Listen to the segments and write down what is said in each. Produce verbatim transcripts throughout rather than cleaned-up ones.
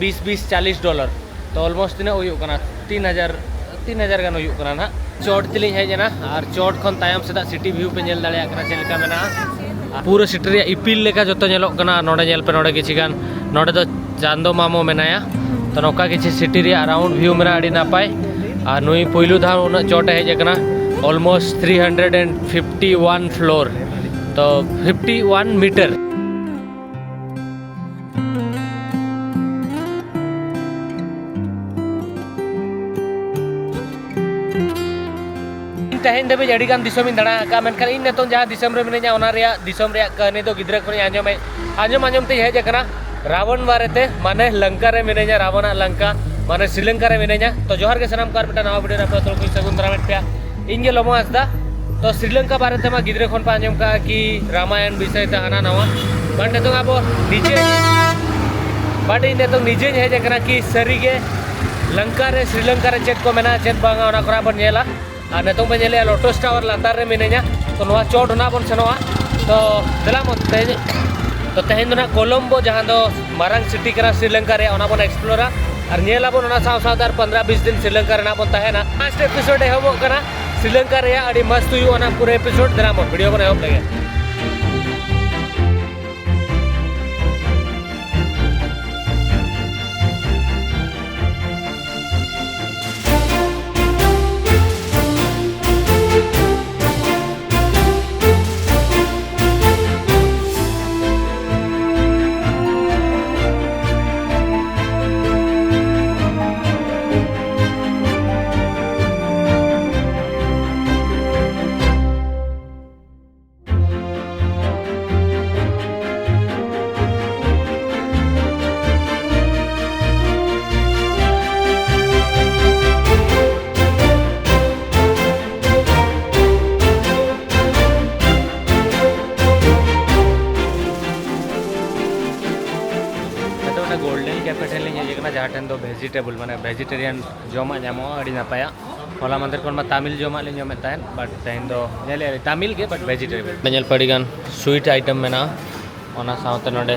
ᱵᱤᱥ ᱵᱤᱥ ᱪᱟᱞᱤᱥ ᱰᱚᱞᱟᱨ᱾ ᱛᱚ ᱚᱞᱢᱳᱥᱴ ᱛᱤᱱᱟᱹᱜ ᱦᱩᱭᱩᱜ ᱠᱟᱱᱟ? ᱛᱤᱱ ᱦᱟᱡᱟᱨ, ᱛᱤᱱ ᱦᱟᱡᱟᱨ ᱜᱟᱱ ᱦᱩᱭᱩᱜ ᱠᱟᱱᱟ ᱱᱟᱦᱟᱜ᱾ ᱪᱚᱴ ᱛᱮᱞᱤᱧ ᱦᱮᱡ ᱮᱱᱟ ᱟᱨ ᱪᱚᱴ ᱠᱷᱚᱱ ᱛᱟᱭᱚᱢ ᱥᱮᱫᱟᱜ ᱥᱤᱴᱤ ᱵᱷᱤᱭᱩ ᱯᱮ ᱧᱮᱞ ᱫᱟᱲᱮᱭᱟᱜ ᱠᱟᱱᱟ ᱪᱮᱫ ᱞᱮᱠᱟ ᱢᱮᱱᱟᱜᱼᱟ᱾ ᱯᱩᱨᱟᱹ ᱥᱤᱴᱤ ᱨᱮᱭᱟᱜ ᱤᱯᱤᱞ ᱞᱮᱠᱟ ᱡᱚᱛᱚ ᱧᱮᱞᱚᱜ ᱠᱟᱱᱟ᱾ ᱱᱚᱰᱮ ᱧᱮᱞ ᱯᱮ, ᱱᱚᱰᱮ ᱠᱤᱪᱷᱤ ᱜᱟᱱ, ᱱᱚᱰᱮ ᱫᱚ ᱪᱟᱸᱫᱚ ᱢᱟᱢᱚ ᱢᱮᱱᱟᱭᱟ᱾ ᱛᱚ ᱱᱚᱝᱠᱟ ᱠᱤᱪᱷᱤ ᱥᱤᱴᱤ ᱨᱮᱭᱟᱜ ᱨᱟᱣᱩᱱᱰ ᱵᱷᱤᱭᱩ ᱢᱮᱱᱟᱜᱼᱟ, ᱟᱹᱰᱤ ᱱᱟᱯᱟᱭ᱾ ᱟᱨ ᱱᱩᱭ ᱯᱩᱭᱞᱩ ᱫᱷᱟᱣ ᱩᱱᱟᱹᱜ ᱪᱚᱴ ᱮ ᱦᱮᱡ ᱟᱠᱟᱱᱟ, almost three hundred and fifty one floor, ᱛᱚ ᱯᱷᱤᱯᱴᱤ ᱣᱟᱱ ᱢᱤᱴᱟᱨ᱾ ᱤᱧ ᱛᱮᱦᱮᱧ ᱫᱷᱟᱹᱵᱤᱡ ᱟᱹᱰᱤ ᱜᱟᱱ ᱫᱤᱥᱚᱢᱤᱧ ᱫᱟᱬᱟ ᱟᱠᱟᱫᱼᱟ, ᱢᱮᱱᱠᱷᱟᱱ ᱤᱧ ᱱᱤᱛᱚᱝ ᱡᱟᱦᱟᱸ ᱫᱤᱥᱚᱢ ᱨᱮ ᱢᱤᱱᱟᱹᱧᱟ, ᱚᱱᱟ ᱨᱮᱭᱟᱜ ᱫᱤᱥᱚᱢ ᱨᱮᱭᱟᱜ ᱠᱟᱹᱦᱱᱤ ᱫᱚ ᱜᱤᱫᱽᱨᱟᱹ ᱠᱷᱚᱱᱤᱧ ᱟᱸᱡᱚᱢᱮᱫ, ᱟᱸᱡᱚᱢ ᱟᱸᱡᱚᱢ ᱛᱤᱧ ᱦᱮᱡ ᱟᱠᱟᱱᱟ᱾ ᱨᱟᱵᱚᱱ ᱵᱟᱨᱮᱛᱮ, ᱢᱟᱱᱮ ᱞᱚᱝᱠᱟ ᱨᱮ ᱢᱤᱱᱟᱹᱧᱟ, ᱨᱟᱵᱚᱱᱟᱜ ᱞᱚᱝᱠᱟ, ᱢᱟᱱᱮ ᱥᱨᱤᱞᱚᱝᱠᱟ ᱨᱮ ᱢᱤᱱᱟᱹᱧᱟ᱾ ᱛᱚ ᱡᱚᱦᱟᱨ ᱜᱮ ᱥᱟᱱᱟᱢ ᱠᱚ, ᱟᱨ ᱢᱤᱫᱴᱟᱝ ᱱᱟᱣᱟ ᱵᱷᱤᱰᱤᱭᱳ ᱨᱮ ᱟᱯᱮ ᱡᱚᱛᱚ ᱠᱚᱧ ᱥᱟᱹᱜᱩᱱ ᱫᱟᱨᱟᱢᱮᱫ ᱯᱮᱭᱟ᱾ ᱤᱧ ᱜᱮ ᱞᱚᱵᱚ ᱦᱟᱸᱥᱫᱟ᱾ ᱛᱚ ᱥᱨᱤᱞᱚᱝᱠᱟ ᱵᱟᱨᱮ ᱛᱮᱢᱟ ᱜᱤᱫᱽᱨᱟᱹ ᱠᱷᱚᱱ ᱯᱮ ᱟᱸᱡᱚᱢ ᱠᱟᱜᱼᱟ ᱠᱤ ᱨᱟᱢᱟᱭᱚᱱ ᱵᱤᱥᱚᱭ ᱛᱮ ᱦᱟᱱᱟ ᱱᱟᱣᱟ, but ᱱᱤᱛᱚᱝ ᱟᱵᱚ ᱱᱤᱡᱮ, but ᱤᱧ ᱱᱤᱛᱚᱝ ᱱᱤᱡᱮᱧ ᱦᱮᱡ ᱟᱠᱟᱱᱟ ᱠᱤ ᱥᱟᱹᱨᱤ ᱜᱮ ᱞᱚᱝᱠᱟ ᱨᱮ, ᱥᱨᱤᱞᱚᱝᱠᱟ ᱨᱮ ᱪᱮᱫ ᱠᱚ ᱢᱮᱱᱟᱜᱼᱟ, ᱪᱮᱫ ᱵᱟᱝᱟ, ᱚᱱᱟ ᱠᱚᱨᱮ ᱵᱚᱱ ᱧᱮᱞᱟ᱾ ᱟᱨ ᱱᱤᱛᱚᱝ ᱵᱚᱱ ᱧᱮᱞᱮᱜᱼᱟ ᱞᱳᱴᱚᱥ ᱴᱟᱣᱟᱨ ᱞᱟᱛᱟᱨ ᱨᱮ ᱢᱤᱱᱟᱹᱧᱟ᱾ ᱛᱚ ᱱᱚᱣᱟ ᱪᱚᱴ ᱱᱟᱦᱟᱜ ᱵᱚᱱ ᱥᱮᱱᱚᱜᱼᱟ᱾ ᱛᱚ ᱫᱮᱞᱟ ᱵᱚᱱ ᱛᱮᱦᱮᱧ, ᱛᱚ ᱛᱮᱦᱮᱧ ᱫᱚ ᱱᱟᱦᱟᱜ ᱠᱚᱞᱚᱢᱵᱳ, ᱡᱟᱦᱟᱸ ᱫᱚ ᱢᱟᱨᱟᱝ ᱥᱤᱴᱤ ᱠᱟᱱᱟ ᱥᱨᱤᱞᱚᱝᱠᱟ ᱨᱮᱭᱟᱜ, ᱚᱱᱟ ᱵᱚᱱ ᱮᱠᱥᱯᱞᱳᱨᱟ᱾ ᱟᱨ ᱧᱮᱞ ᱟᱵᱚᱱ ᱚᱱᱟ ᱥᱟᱶ ᱥᱟᱶᱛᱮ ᱟᱨ ᱯᱚᱱᱫᱽᱨᱚ ᱵᱤᱥ ᱫᱤᱱ ᱥᱨᱤᱞᱚᱝᱠᱟ ᱨᱮ ᱱᱟᱦᱟᱜ ᱵᱚᱱ ᱛᱟᱦᱮᱱᱟ᱾ ᱯᱷᱟᱥᱴ ᱮᱯᱤᱥᱳᱰ ᱮᱦᱚᱵᱚᱜ ᱠᱟᱱᱟ ᱥᱨᱤᱞᱚᱝᱠᱟ ᱨᱮᱭᱟᱜ, ᱟᱹᱰᱤ ᱢᱚᱥᱛ ᱦᱩᱭᱩᱜᱼᱟ ᱚᱱᱟ ᱯᱩᱨᱟᱹ ᱮᱯᱤᱥᱳᱰ᱾ ᱫᱮᱞᱟ ᱵᱚᱱ ᱵᱷᱤᱰᱤᱭᱳ ᱵᱚᱱ ᱮᱦᱚᱵ ᱞᱮᱜᱮ᱾ ᱱᱤᱛᱚᱜ ᱚᱱᱟ ᱜᱳᱞᱰᱮᱱ ᱠᱮᱯᱷᱮ ᱴᱷᱮᱱ ᱞᱤᱧ ᱦᱮᱡ ᱟᱠᱟᱱᱟ, ᱡᱟᱦᱟᱸ ᱴᱷᱮᱱ ᱫᱚ ᱵᱷᱮᱡᱤᱴᱮᱵᱚᱞ, ᱢᱟᱱᱮ ᱵᱷᱮᱡᱤᱴᱮᱨᱤᱭᱟᱱ ᱡᱚᱢᱟᱜ ᱧᱟᱢᱚᱜᱼᱟ, ᱟᱹᱰᱤ ᱱᱟᱯᱟᱭᱟ᱾ ᱦᱚᱞᱟ ᱢᱟᱫᱷᱮᱨ ᱠᱷᱚᱱ ᱢᱟ ᱛᱟᱢᱤᱞ ᱡᱚᱢᱟᱜ ᱞᱤᱧ ᱡᱚᱢᱮᱫ ᱛᱟᱦᱮᱸᱫ, but ᱛᱮᱦᱮᱧ ᱫᱚ ᱧᱮᱞᱮᱫᱼᱟ ᱞᱤᱧ ᱛᱟᱢᱤᱞ ᱜᱮ, but ᱵᱷᱮᱡᱤᱴᱮᱨᱤᱭᱟᱱ᱾ ᱧᱮᱞ ᱯᱮ, ᱟᱹᱰᱤ ᱜᱟᱱ ᱥᱩᱭᱤᱴ ᱟᱭᱴᱮᱢ ᱢᱮᱱᱟᱜᱼᱟ᱾ ᱚᱱᱟ ᱥᱟᱶᱛᱮ ᱱᱚᱰᱮ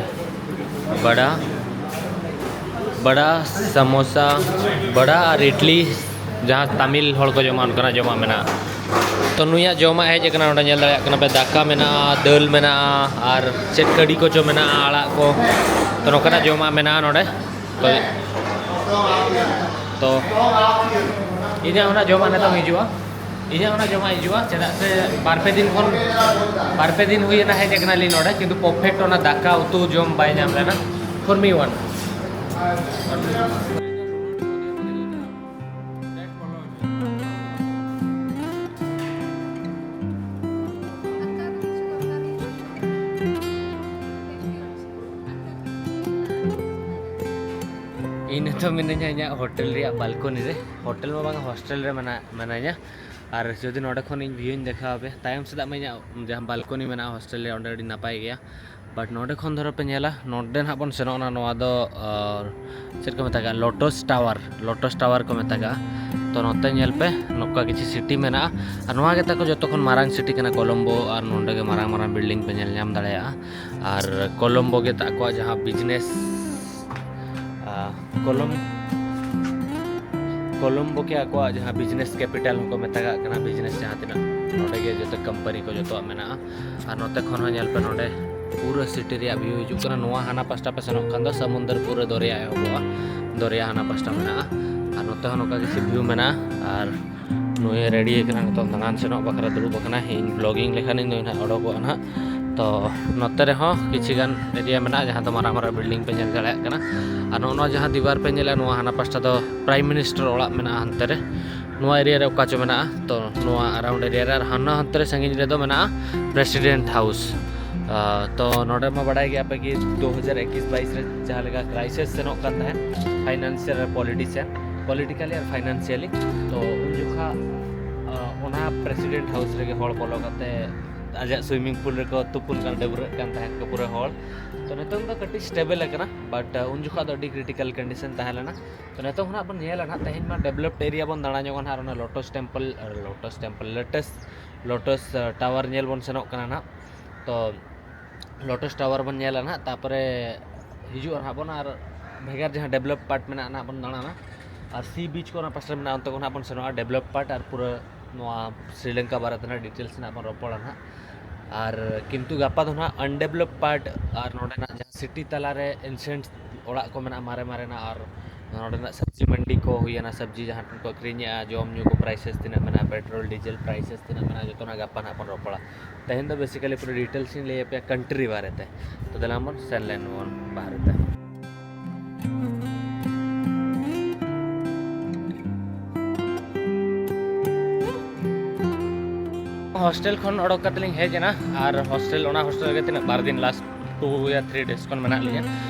ᱵᱟᱲᱟ, ᱵᱟᱲᱟ, ᱥᱟᱢᱳᱥᱟ, ᱵᱟᱲᱟ ᱟᱨ ᱤᱰᱞᱤ, ᱡᱟᱦᱟᱸ ᱛᱟᱢᱤᱞ ᱦᱚᱲ ᱠᱚ ᱡᱚᱢᱟ, ᱚᱱᱠᱟᱱᱟᱜ ᱡᱚᱢᱟᱜ ᱢᱮᱱᱟᱜᱼᱟ᱾ ᱛᱚ, ᱱᱩᱭᱟᱜ ᱡᱚᱢᱟᱜ ᱦᱮᱡ ᱟᱠᱟᱱᱟ, ᱱᱚᱰᱮ ᱧᱮᱞ ᱫᱟᱲᱮᱭᱟᱜ ᱠᱟᱱᱟ ᱯᱮ, ᱫᱟᱠᱟ ᱢᱮᱱᱟᱜᱼᱟ, ᱫᱟᱹᱞ ᱢᱮᱱᱟᱜᱼᱟ, ᱟᱨ ᱪᱮᱫ ᱠᱟᱹᱲᱤ ᱠᱚᱪᱚ ᱢᱮᱱᱟᱜᱼᱟ, ᱟᱲᱟᱜ ᱠᱚ᱾ ᱛᱚ, ᱱᱚᱝᱠᱟᱱᱟᱜ ᱡᱚᱢᱟᱜ ᱢᱮᱱᱟᱜᱼᱟ ᱱᱚᱰᱮ᱾ ᱛᱚ, ᱛᱚ, ᱤᱧᱟᱹᱜ ᱚᱱᱟ ᱡᱚᱢᱟᱜ ᱱᱤᱛᱚᱝ ᱦᱤᱡᱩᱜᱼᱟ᱾ ᱤᱧᱟᱹᱜ ᱚᱱᱟ ᱡᱚᱢᱟᱜ ᱦᱤᱡᱩᱜᱼᱟ, ᱪᱮᱫᱟᱜ ᱥᱮ ᱵᱟᱨ ᱯᱮ ᱫᱤᱱ ᱠᱷᱚᱱ, ᱵᱟᱨ ᱯᱮ ᱫᱤᱱ ᱦᱩᱭᱮᱱᱟ ᱦᱮᱡ ᱟᱠᱟᱱᱟᱞᱤᱧ ᱱᱚᱰᱮ, ᱠᱤᱱᱛᱩ perfect ᱚᱱᱟ ᱫᱟᱠᱟ ᱩᱛᱩ ᱡᱚᱢ ᱵᱟᱭ ᱧᱟᱢ ᱞᱮᱱᱟ᱾ For me one. ᱤᱧ ᱱᱤᱛᱚᱜ ᱢᱤᱱᱟᱹᱧᱟ ᱤᱧᱟᱹᱜ ᱦᱳᱴᱮᱞ ᱨᱮᱭᱟᱜ balcony ᱨᱮ᱾ ᱦᱳᱴᱮᱞ ᱢᱟ ᱵᱟᱝ, ᱦᱳᱥᱴᱮᱞ ᱨᱮ ᱢᱮᱱᱟᱜ, ᱢᱤᱱᱟᱹᱧᱟ᱾ ᱟᱨ ᱡᱩᱫᱤ ᱱᱚᱰᱮ ᱠᱷᱚᱱ ᱤᱧ view ᱤᱧ ᱫᱮᱠᱷᱟᱣ ᱟᱯᱮ, ᱛᱟᱭᱚᱢ ᱥᱮᱫᱟᱜ ᱢᱟ ᱤᱧᱟᱹᱜ ᱡᱟᱦᱟᱸ balcony ᱢᱮᱱᱟᱜᱼᱟ ᱦᱳᱥᱴᱮᱞ ᱨᱮ, ᱚᱸᱰᱮ ᱟᱹᱰᱤ ᱱᱟᱯᱟᱭ ᱜᱮᱭᱟ᱾ But ᱱᱚᱰᱮ ᱠᱷᱚᱱ ᱫᱷᱚᱨᱚ ᱯᱮ ᱧᱮᱞᱟ, ᱱᱚᱰᱮ ᱱᱟᱦᱟᱜ ᱵᱚᱱ ᱥᱮᱱᱚᱜ ᱠᱟᱱᱟ, ᱱᱚᱣᱟ ᱫᱚ, ᱟᱨ, ᱪᱮᱫ ᱠᱚ ᱢᱮᱛᱟᱜᱼᱟ, Lotus Tower, Lotus Tower ᱠᱚ ᱢᱮᱛᱟᱜᱼᱟ᱾ ᱛᱚ, ᱱᱚᱛᱮ ᱧᱮᱞ ᱯᱮ, ᱱᱚᱝᱠᱟ ᱠᱤᱪᱷᱩ city ᱢᱮᱱᱟᱜᱼᱟ᱾ ᱟᱨ ᱱᱚᱣᱟ ᱜᱮ ᱛᱟᱠᱚ ᱡᱚᱛᱚ ᱠᱷᱚᱱ ᱢᱟᱨᱟᱝ city ᱠᱟᱱᱟ ᱠᱚᱞᱚᱢᱵᱳ, ᱟᱨ ᱱᱚᱰᱮ ᱜᱮ ᱢᱟᱨᱟᱝ ᱢᱟᱨᱟᱝ building ᱯᱮ ᱧᱮᱞ ᱧᱟᱢ ᱫᱟᱲᱮᱭᱟᱜᱼᱟ᱾ ᱟᱨ ᱠᱚᱞᱚᱢᱵᱳ ᱜᱮ ᱛᱟᱠᱚᱣᱟᱜ ᱡᱟᱦᱟᱸ business, ᱟᱨ ᱠᱚᱞᱚᱢ-, ᱠᱚᱞᱚᱢᱵᱳ ᱜᱮ ᱟᱠᱚᱣᱟᱜ ᱡᱟᱦᱟᱸ business capital ᱦᱚᱸᱠᱚ ᱢᱮᱛᱟᱜᱟᱜ ᱠᱟᱱᱟ, business ᱡᱟᱦᱟᱸ ᱛᱤᱱᱟᱹᱜ ᱱᱚᱰᱮ ᱜᱮ ᱡᱚᱛᱚ company ᱠᱚ ᱡᱚᱛᱚᱣᱟᱜ ᱢᱮᱱᱟᱜᱼᱟ᱾ ᱟᱨ ᱱᱚᱛᱮ ᱠᱷᱚᱱ ᱦᱚᱸ ᱧᱮᱞ ᱯᱮ, ᱱᱚᱰᱮ ᱯᱩᱨᱟᱹ city ᱨᱮᱭᱟᱜ view ᱦᱤᱡᱩᱜ ᱠᱟᱱᱟ᱾ ᱱᱚᱣᱟ ᱦᱟᱱᱟ ᱯᱟᱥᱴᱟ ᱯᱮ ᱥᱮᱱᱚᱜ ᱠᱷᱟᱱ ᱫᱚ ᱥᱚᱢᱩᱱᱫᱚᱨ, ᱯᱩᱨᱟᱹ ᱫᱚᱨᱭᱟ ᱮᱦᱚᱵᱚᱜᱼᱟ, ᱫᱚᱨᱭᱟ ᱦᱟᱱᱟ ᱯᱟᱥᱴᱟ ᱢᱮᱱᱟᱜᱼᱟ᱾ ᱟᱨ ᱱᱚᱛᱮ ᱦᱚᱸ ᱱᱚᱝᱠᱟ ᱠᱤᱪᱷᱩ view ᱢᱮᱱᱟᱜᱼᱟ᱾ ᱟᱨ ᱱᱩᱭ ready ᱟᱠᱟᱱᱟ, ᱱᱤᱛᱚᱜ ᱫᱟᱬᱟᱱ ᱥᱮᱱᱚᱜ ᱵᱟᱠᱷᱨᱟ ᱫᱩᱲᱩᱵ ᱟᱠᱟᱱᱟ᱾ ᱤᱧ vlogging ᱞᱮᱠᱷᱟᱱ ᱤᱧ ᱫᱚ ᱱᱟᱦᱟᱜ ᱚᱰᱚᱠᱚᱜᱼᱟ ᱱᱟᱦᱟᱜ᱾ ᱛᱚ, ᱱᱚᱛᱮ ᱨᱮᱦᱚᱸ ᱠᱤᱪᱷᱤ ᱜᱟᱱ area ᱢᱮᱱᱟᱜᱼᱟ, ᱡᱟᱦᱟᱸ ᱫᱚ ᱢᱟᱨᱟᱝ ᱢᱟᱨᱟᱝ building ᱯᱮ ᱧᱮᱞ ᱫᱟᱲᱮᱭᱟᱜ ᱠᱟᱱᱟ᱾ ᱟᱨ ᱱᱚᱜᱼᱚ ᱱᱚᱣᱟ ᱡᱟᱦᱟᱸ ᱫᱤᱣᱟᱨ ᱯᱮ ᱧᱮᱞᱮᱫᱼᱟ, ᱱᱚᱣᱟ ᱦᱟᱱᱟ ᱯᱟᱥᱴᱟ ᱫᱚ Prime Minister ᱚᱲᱟᱜ ᱢᱮᱱᱟᱜᱼᱟ ᱦᱟᱱᱛᱮ ᱨᱮ᱾ ᱱᱚᱣᱟ area ᱨᱮ ᱚᱠᱟ ᱪᱚ ᱢᱮᱱᱟᱜᱼᱟ, ᱛᱚ ᱱᱚᱣᱟ around area ᱨᱮ, ᱟᱨ ᱦᱟᱱᱟ ᱦᱟᱱᱛᱮ ᱨᱮ ᱥᱟᱺᱜᱤᱧ ᱨᱮᱫᱚ ᱢᱮᱱᱟᱜᱼᱟ President House᱾ ᱟᱨ ᱛᱚ ᱱᱚᱰᱮ ᱢᱟ ᱵᱟᱲᱟᱭ ᱜᱮᱭᱟ ᱯᱮ ᱠᱤ ᱫᱩ ᱦᱟᱡᱟᱨ ᱮᱠᱩᱥ ᱵᱟᱭᱤᱥ ᱨᱮ ᱡᱟᱦᱟᱸ ᱞᱮᱠᱟ crisis ᱥᱮᱱᱚᱜ ᱠᱟᱱ ᱛᱟᱦᱮᱸᱫ financial ᱟᱨ politician, politically ᱟᱨ financially, ᱛᱚ ᱩᱱ ᱡᱚᱠᱷᱟ, ᱟᱨ, ᱚᱱᱟ President House ᱨᱮᱜᱮ ᱦᱚᱲ ᱵᱚᱞᱚ ᱠᱟᱛᱮ ᱟᱡᱟᱜ swimming pool ᱨᱮᱠᱚ ᱛᱩᱯᱩᱱ ᱠᱟᱱ, ᱰᱟᱹᱵᱽᱨᱟᱹᱜ ᱠᱟᱱ ᱛᱟᱦᱮᱸᱫ ᱠᱚ ᱯᱩᱨᱟᱹ ᱦᱚᱲ᱾ ᱛᱚ ᱱᱤᱛᱚᱝ ᱫᱚ ᱠᱟᱹᱴᱤᱡ stable ᱟᱠᱟᱱᱟ, but, ᱟᱨ, ᱩᱱ ᱡᱚᱠᱷᱟ ᱫᱚ ᱟᱹᱰᱤ critical condition ᱛᱟᱦᱮᱸ ᱞᱮᱱᱟ᱾ ᱛᱚ ᱱᱤᱛᱚᱝ ᱦᱚᱸ ᱱᱟᱜ ᱵᱚᱱ ᱧᱮᱞᱟ ᱱᱟᱜ, ᱛᱮᱦᱮᱧ ᱢᱟ developed area ᱵᱚᱱ ᱫᱟᱬᱟ ᱧᱚᱜᱟ ᱱᱟᱜ, ᱚᱱᱟ Lotus Temple, ᱟᱨ Lotus Temple, Lotus, Lotus, ᱟᱨ, Tower ᱧᱮᱞ ᱵᱚᱱ ᱥᱮᱱᱚᱜ ᱠᱟᱱᱟ ᱱᱟᱜ᱾ ᱛᱚ Lotus Tower ᱵᱚᱱ ᱧᱮᱞᱟ ᱱᱟᱜ, ᱛᱟᱯᱚᱨᱮ ᱦᱤᱡᱩᱜᱼᱟ ᱱᱟᱜ ᱵᱚᱱ ᱟᱨ ᱵᱷᱮᱜᱟᱨ ᱡᱟᱦᱟᱸ develop part ᱢᱮᱱᱟᱜᱼᱟ, ᱱᱟᱦᱟᱜ ᱵᱚᱱ ᱫᱟᱬᱟᱱᱟ᱾ ᱟᱨ sea beach ᱠᱚ ᱚᱱᱟ ᱯᱟᱥᱴᱟ ᱨᱮ ᱢᱮᱱᱟᱜᱼᱟ, ᱚᱱᱛᱮ ᱠᱚ ᱱᱟᱦᱟᱜ ᱵᱚᱱ ᱥᱮᱱᱚᱜᱼᱟ, develop part᱾ ᱟᱨ ᱯᱩᱨᱟᱹ ᱱᱚᱣᱟ ᱥᱨᱤᱞᱚᱝᱠᱟ ᱵᱟᱨᱮ ᱛᱮ ᱱᱟᱦᱟᱜ details ᱱᱟᱦᱟᱜ ᱵᱚᱱ ᱨᱚᱯᱚᱲᱟ ᱱᱟᱦᱟᱜ᱾ ᱟᱨ ᱠᱤᱱᱛᱩ ᱜᱟᱯᱟ ᱫᱚ ᱱᱟᱦᱟᱜ undevelop part ᱟᱨ ᱱᱚᱰᱮᱱᱟᱜ ᱡᱟᱦᱟᱸ city ᱛᱟᱞᱟᱨᱮ ancient ᱚᱲᱟᱜ ᱠᱚ ᱢᱮᱱᱟᱜᱼᱟ, ᱢᱟᱨᱮ ᱢᱟᱨᱮᱱᱟᱜ, ᱟᱨ ᱱᱚᱰᱮᱱᱟᱜ ᱥᱚᱵᱽᱡᱤ ᱢᱟᱱᱰᱤ ᱠᱚ ᱦᱩᱭᱮᱱᱟ, ᱥᱚᱵᱽᱡᱤ ᱡᱟᱦᱟᱸ ᱴᱷᱮᱱ ᱠᱚ ᱟᱹᱠᱷᱨᱤᱧᱮᱜᱼᱟ, ᱡᱚᱢ ᱧᱩ ᱠᱚ prices ᱛᱤᱱᱟᱹᱜ ᱢᱮᱱᱟᱜᱼᱟ, petrol diesel prices ᱛᱤᱱᱟᱹᱜ ᱢᱮᱱᱟᱜᱼᱟ, ᱡᱚᱛᱚ ᱱᱟᱦᱟᱜ ᱜᱟᱯᱟ ᱱᱟᱦᱟᱜ ᱵᱚᱱ ᱨᱚᱯᱚᱲᱟ᱾ ᱛᱮᱦᱮᱧ ᱫᱚ basically ᱯᱩᱨᱟᱹ details ᱤᱧ ᱞᱟᱹᱭ ᱟᱯᱮᱭᱟ country ᱵᱟᱨᱮᱛᱮ᱾ ᱛᱚ ᱫᱮᱞᱟ ᱵᱚᱱ ᱥᱮᱱ ᱞᱮᱱ ᱵᱚᱱ ᱵᱟᱦᱨᱮ ᱛᱮ᱾ ᱦᱳᱥᱴᱮᱞ ᱠᱷᱚᱱ ᱚᱰᱚᱠ ᱠᱟᱛᱮ ᱞᱤᱧ ᱦᱮᱡ ᱮᱱᱟ, ᱟᱨ ᱦᱳᱥᱴᱮᱞ, ᱚᱱᱟ ᱦᱳᱥᱴᱮᱞ ᱨᱮᱜᱮ ᱛᱤᱱᱟᱹᱜ ᱵᱟᱨ ᱫᱤᱱ, last two ᱭᱟ three days ᱠᱷᱚᱱ ᱢᱮᱱᱟᱜ ᱞᱤᱧᱟ᱾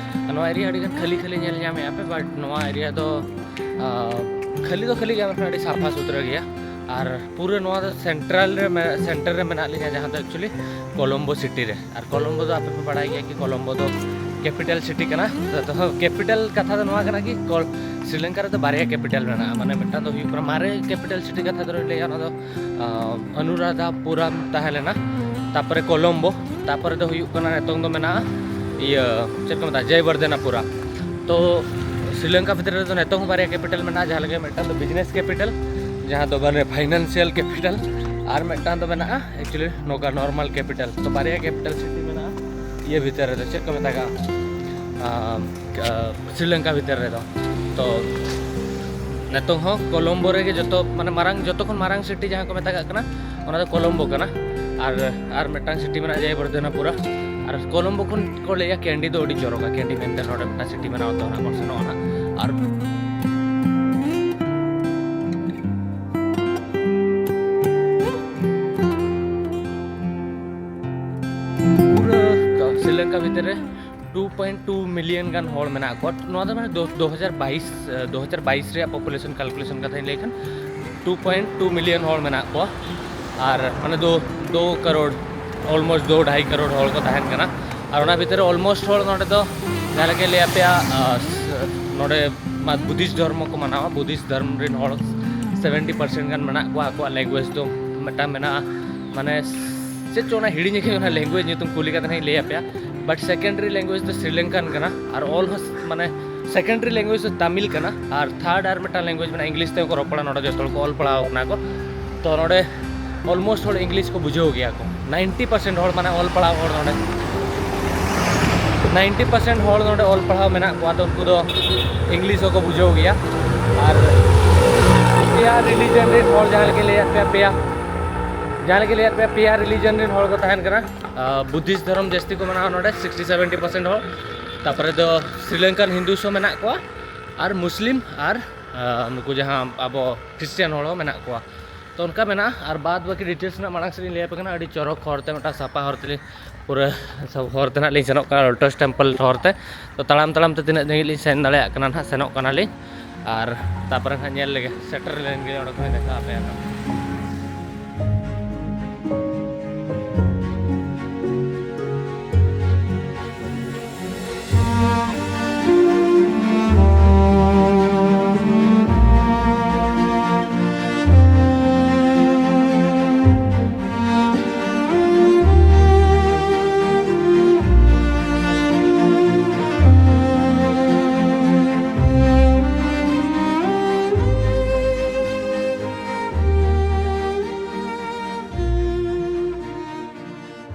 ᱟᱨ ᱱᱚᱣᱟ area ᱟᱹᱰᱤ ᱜᱟᱱ ᱠᱷᱟᱹᱞᱤ ᱠᱷᱟᱹᱞᱤ ᱧᱮᱞ ᱧᱟᱢᱮᱫᱼᱟ ᱯᱮ, but ᱱᱚᱣᱟ area ᱫᱚ, ᱟᱸ, ᱠᱷᱟᱹᱞᱤ ᱫᱚ ᱠᱷᱟᱹᱞᱤ ᱜᱮᱭᱟ, ᱢᱮᱱᱠᱷᱟᱱ ᱟᱹᱰᱤ ᱥᱟᱯᱷᱟ ᱥᱩᱛᱨᱟᱹ ᱜᱮᱭᱟ᱾ ᱟᱨ ᱯᱩᱨᱟᱹ ᱱᱚᱣᱟ ᱫᱚ central ᱨᱮ ᱢᱮ-, center ᱨᱮ ᱢᱮᱱᱟᱜ ᱞᱤᱧᱟ, ᱡᱟᱦᱟᱸ ᱫᱚ actually ᱠᱚᱞᱚᱢᱵᱳ city ᱨᱮ᱾ ᱟᱨ ᱠᱚᱞᱚᱢᱵᱳ ᱫᱚ ᱟᱯᱮ ᱯᱮ ᱵᱟᱲᱟᱭ ᱜᱮᱭᱟ ᱠᱤ ᱠᱚᱞᱚᱢᱵᱳ ᱫᱚ capital city ᱠᱟᱱᱟ᱾ ᱛᱚ, ᱛᱚ capital ᱠᱟᱛᱷᱟ ᱫᱚ ᱱᱚᱣᱟ ᱠᱟᱱᱟ ᱠᱤ ᱠᱚᱞ-, ᱥᱨᱤᱞᱚᱝᱠᱟ ᱨᱮᱫᱚ ᱵᱟᱨᱭᱟ capital ᱢᱮᱱᱟᱜᱼᱟ᱾ ᱢᱟᱱᱮ ᱢᱤᱫᱴᱟᱝ ᱫᱚ ᱦᱩᱭᱩᱜ ᱠᱟᱱᱟ ᱢᱟᱨᱮ capital city ᱠᱟᱛᱷᱟ ᱫᱚ ᱞᱟᱹᱭᱟ, ᱚᱱᱟ ᱫᱚ, ᱟᱸ, ᱚᱱᱩᱨᱟᱫᱷᱟᱯᱩᱨᱟᱢ ᱛᱟᱦᱮᱸ ᱞᱮᱱᱟ, ᱛᱟᱯᱚᱨᱮ ᱠᱚᱞᱚᱢᱵᱳ, ᱛᱟᱯᱚᱨᱮ ᱫᱚ ᱦᱩᱭᱩᱜ ᱠᱟᱱᱟ ᱱᱤᱛᱚᱝ ᱫᱚ ᱢᱮᱱᱟᱜᱼᱟ ᱤᱭᱟᱹ, ᱪᱮᱫ ᱠᱚ ᱢᱮᱛᱟᱜᱼᱟ, ᱡᱚᱭᱵᱚᱨᱫᱷᱮᱱᱟᱯᱩᱨᱟ᱾ ᱛᱚ ᱥᱨᱤᱞᱚᱝᱠᱟ ᱵᱷᱤᱛᱨᱤ ᱨᱮᱫᱚ ᱱᱤᱛᱚᱝ ᱦᱚᱸ ᱵᱟᱨᱭᱟ capital ᱢᱮᱱᱟᱜᱼᱟ, ᱡᱟᱦᱟᱸ ᱞᱮᱠᱟ ᱢᱤᱫᱴᱟᱝ ᱫᱚ business capital, ᱡᱟᱦᱟᱸ ᱫᱚ ᱢᱟᱱᱮ financial capital, ᱟᱨ ᱢᱤᱫᱴᱟᱝ ᱫᱚ ᱢᱮᱱᱟᱜᱼᱟ actually ᱱᱚᱝᱠᱟ normal capital᱾ ᱛᱚ ᱵᱟᱨᱭᱟ capital city ᱢᱮᱱᱟᱜᱼᱟ ᱤᱭᱟᱹ ᱵᱷᱤᱛᱨᱤ ᱨᱮᱫᱚ, ᱪᱮᱫ ᱠᱚ ᱢᱮᱛᱟᱜᱼᱟ, ᱟᱸ, ᱟᱸ, ᱥᱨᱤᱞᱚᱝᱠᱟ ᱵᱷᱤᱛᱨᱤ ᱨᱮᱫᱚ᱾ ᱛᱚ ᱱᱤᱛᱚᱝ ᱦᱚᱸ ᱠᱚᱞᱚᱢᱵᱳ ᱨᱮᱜᱮ ᱡᱚᱛᱚ, ᱢᱟᱱᱮ ᱢᱟᱨᱟᱝ, ᱡᱚᱛᱚ ᱠᱷᱚᱱ ᱢᱟᱨᱟᱝ city ᱡᱟᱦᱟᱸ ᱠᱚ ᱢᱮᱛᱟᱜᱟᱜ ᱠᱟᱱᱟ, ᱚᱱᱟ ᱫᱚ ᱠᱚᱞᱚᱢᱵᱳ ᱠᱟᱱᱟ᱾ ᱟᱨ, ᱟᱨ ᱢᱤᱫᱴᱟᱝ city ᱢᱮᱱᱟᱜᱼᱟ ᱡᱚᱭᱵᱚᱨᱫᱷᱚᱱᱟᱯᱩᱨᱟ᱾ ᱟᱨ ᱠᱚᱞᱚᱢᱵᱳ ᱠᱷᱚᱱ ᱠᱚ ᱞᱟᱹᱭᱟ ᱠᱮᱱᱰᱤ ᱫᱚ ᱟᱹᱰᱤ ᱪᱚᱨᱚᱠᱟ, ᱠᱮᱱᱰᱤ ᱢᱮᱱᱛᱮ ᱱᱚᱰᱮ ᱢᱤᱫᱴᱟᱝ city ᱢᱮᱱᱟᱜᱼᱟ, ᱚᱱᱛᱮ ᱦᱚᱸ ᱱᱟᱜ ᱵᱚᱱ ᱥᱮᱱᱚᱜᱼᱟ ᱱᱟᱜ᱾ ᱟᱨ ᱯᱩᱨᱟᱹ ᱥᱨᱤᱞᱚᱝᱠᱟ ᱵᱷᱤᱛᱤᱨ ᱨᱮ two point two million ᱜᱟᱱ ᱦᱚᱲ ᱢᱮᱱᱟᱜ ᱠᱚᱣᱟ᱾ ᱱᱚᱣᱟ ᱫᱚ ᱢᱟᱱᱮ ᱫᱩ, ᱫᱩ ᱦᱟᱡᱟᱨ ᱵᱟᱭᱤᱥ, ᱫᱩ ᱦᱟᱡᱟᱨ ᱵᱟᱭᱤᱥ ᱨᱮᱭᱟᱜ population calculation ᱠᱟᱛᱷᱟᱧ ᱞᱟᱹᱭ ᱠᱷᱟᱱ, two point two million ᱦᱚᱲ ᱢᱮᱱᱟᱜ ᱠᱚᱣᱟ᱾ ᱟᱨ ᱢᱟᱱᱮ ᱫᱩ, ᱫᱩ ᱠᱟᱨᱳᱲ, almost ᱫᱩ ᱰᱷᱟᱭ ᱠᱟᱨᱳᱲ ᱦᱚᱲ ᱠᱚ ᱛᱟᱦᱮᱱ ᱠᱟᱱᱟ᱾ ᱟᱨ ᱚᱱᱟ ᱵᱷᱤᱛᱤᱨ ᱨᱮ almost ᱦᱚᱲ ᱱᱚᱰᱮ ᱫᱚ, ᱡᱟᱦᱟᱸ ᱞᱮᱠᱟᱧ ᱞᱟᱹᱭ ᱟᱯᱮᱭᱟ, ᱟᱸ, ᱱᱚᱰᱮ ᱢᱟ ᱵᱩᱫᱷᱤᱥᱴ ᱫᱷᱚᱨᱢᱚ ᱠᱚ ᱢᱟᱱᱟᱣᱟ᱾ ᱵᱩᱫᱷᱤᱥᱴ ᱫᱷᱚᱨᱢ ᱨᱮᱱ ᱦᱚᱲ seventy percent ᱜᱟᱱ ᱢᱮᱱᱟᱜ ᱠᱚᱣᱟ᱾ ᱟᱠᱚᱣᱟᱜ language ᱫᱚ ᱢᱤᱫᱴᱟᱝ ᱢᱮᱱᱟᱜᱼᱟ, ᱢᱟᱱᱮ ᱪᱮᱫ ᱪᱚ ᱚᱱᱟ ᱦᱤᱲᱤᱧ ᱟᱠᱟᱫ, ᱚᱱᱟ language ᱧᱩᱛᱩᱢ ᱠᱩᱞᱤ ᱠᱟᱛᱮ ᱦᱟᱸᱜ ᱤᱧ ᱞᱟᱹᱭ ᱟᱯᱮᱭᱟ᱾ But secondary language ᱫᱚ ᱥᱨᱤᱞᱚᱝᱠᱟᱱ ᱠᱟᱱᱟ, ᱟᱨ ᱚᱞ ᱦᱚᱸ ᱢᱟᱱᱮ ᱥᱮᱠᱮᱱᱰᱟᱨᱤ ᱞᱮᱝᱜᱩᱭᱮᱡᱽ ᱫᱚ ᱛᱟᱢᱤᱞ ᱠᱟᱱᱟ, ᱟᱨ ᱛᱷᱟᱨᱰ ᱟᱨ ᱢᱤᱫᱴᱟᱝ ᱞᱮᱝᱜᱩᱭᱮᱡᱽ ᱢᱮᱱᱟᱜᱼᱟ, ᱤᱝᱞᱤᱥ ᱛᱮᱠᱚ ᱨᱚᱯᱚᱲᱟ᱾ ᱱᱚᱰᱮ ᱡᱚᱛᱚ ᱦᱚᱲ ᱠᱚ ᱚᱞ ᱯᱟᱲᱦᱟᱣ ᱠᱟᱱᱟ ᱠᱚ, ᱛᱚ ᱱᱚᱰᱮ ᱚᱞᱢᱳᱥᱴ ᱦᱚᱲ ᱤᱝᱞᱤᱥ ᱠᱚ ᱵᱩᱡᱷᱟᱹᱣ ᱜᱮᱭᱟ ᱠᱚ᱾ ᱱᱟᱭᱤᱱᱴᱤ ᱯᱟᱨᱥᱮᱱᱴ ᱦᱚᱲ ᱢᱟᱱᱮ ᱚᱞ ᱯᱟᱲᱦᱟᱣ ᱦᱚᱲ ᱱᱚᱰᱮ ᱱᱟᱭᱤᱱᱴᱤ ᱯᱟᱨᱥᱮᱱᱴ ᱦᱚᱲ ᱱᱚᱰᱮ ᱚᱞ ᱯᱟᱲᱦᱟᱣ ᱢᱮᱱᱟᱜ ᱠᱚᱣᱟ, ᱛᱚ ᱩᱱᱠᱩ ᱫᱚ ᱤᱝᱞᱤᱥ ᱦᱚᱸᱠᱚ ᱵᱩᱡᱷᱟᱹᱣ ᱜᱮᱭᱟ᱾ ᱟᱨ ᱯᱮᱭᱟ ᱨᱤᱞᱤᱡᱚᱱ ᱨᱮᱱ ᱦᱚᱲ, ᱡᱟᱦᱟᱸ ᱞᱮᱠᱟᱧ ᱞᱟᱹᱭᱟᱫ ᱯᱮᱭᱟ, ᱯᱮᱭᱟ ᱡᱟᱦᱟᱸ ᱞᱮᱠᱟᱧ ᱞᱟᱹᱭᱟᱫ ᱯᱮᱭᱟ, ᱯᱮᱭᱟ ᱨᱤᱞᱤᱡᱚᱱ ᱨᱮᱱ ᱦᱚᱲ ᱠᱚ ᱛᱟᱦᱮᱱ ᱠᱟᱱᱟ᱾ ᱵᱩᱫᱽᱫᱷᱤᱥᱴ ᱫᱷᱚᱨᱚᱢ ᱡᱟᱹᱥᱛᱤ ᱠᱚ ᱢᱟᱱᱟᱣᱟ ᱱᱚᱰᱮ, ᱥᱤᱠᱥᱴᱤ ᱥᱮᱵᱷᱮᱱᱴᱤ ᱯᱟᱨᱥᱮᱱᱴ ᱦᱚᱲ᱾ ᱛᱟᱨᱯᱚᱨᱮ ᱫᱚ ᱥᱨᱤᱞᱚᱝᱠᱟᱱ ᱦᱤᱱᱫᱩᱥ ᱦᱚᱸ ᱢᱮᱱᱟᱜ ᱠᱚᱣᱟ, ᱟᱨ ᱢᱩᱥᱞᱤᱢ, ᱟᱨ ᱱᱩᱠᱩ ᱡᱟᱦᱟᱸ ᱟᱵᱚ ᱠᱷᱨᱤᱥᱴᱤᱭᱟᱱ ᱦᱚᱲ ᱦᱚᱸ ᱢᱮᱱᱟᱜ ᱠᱚᱣᱟ᱾ ᱛᱚ ᱚᱱᱠᱟ ᱢᱮᱱᱟᱜᱼᱟ᱾ ᱟᱨ ᱵᱟᱫ ᱵᱟᱹᱠᱤ ᱰᱤᱴᱮᱞᱥ ᱨᱮᱱᱟᱜ ᱢᱟᱲᱟᱝ ᱥᱮᱫ ᱤᱧ ᱞᱟᱹᱭ ᱟᱯᱮ ᱠᱟᱱᱟ᱾ ᱟᱹᱰᱤ ᱪᱚᱨᱚᱠ ᱦᱚᱨᱛᱮ, ᱢᱤᱫᱴᱟᱝ ᱥᱟᱯᱷᱟ ᱦᱚᱨ ᱛᱮᱞᱤᱧ, ᱯᱩᱨᱟᱹ ᱥᱚᱵ ᱦᱚᱨ ᱛᱮ ᱱᱟᱜ ᱞᱤᱧ ᱥᱮᱱᱚᱜ ᱠᱟᱱᱟ, ᱞᱳᱴᱟᱥ ᱴᱮᱢᱯᱮᱞ ᱦᱚᱨ ᱛᱮ᱾ ᱛᱚ ᱛᱟᱲᱟᱢ ᱛᱟᱲᱟᱢ ᱛᱮ ᱛᱤᱱᱟᱹᱜ ᱡᱷᱟᱹᱞ ᱞᱤᱧ ᱥᱮᱱ ᱫᱟᱲᱮᱭᱟᱜ ᱠᱟᱱᱟ ᱱᱟᱦᱟᱜ, ᱥᱮᱱᱚᱜ ᱠᱟᱱᱟᱞᱤᱧ᱾ ᱟᱨ ᱛᱟᱨᱯᱚᱨᱮ ᱱᱟᱦᱟᱜ ᱧᱮᱞ ᱞᱮᱜᱮ, ᱥᱮᱴᱮᱨ ᱞᱮᱱ ᱜᱮ ᱚᱸᱰᱮ ᱠᱷᱚᱱ ᱫᱮᱠᱷᱟᱣ ᱟᱯᱮᱭᱟ ᱱᱟᱦᱟᱜ᱾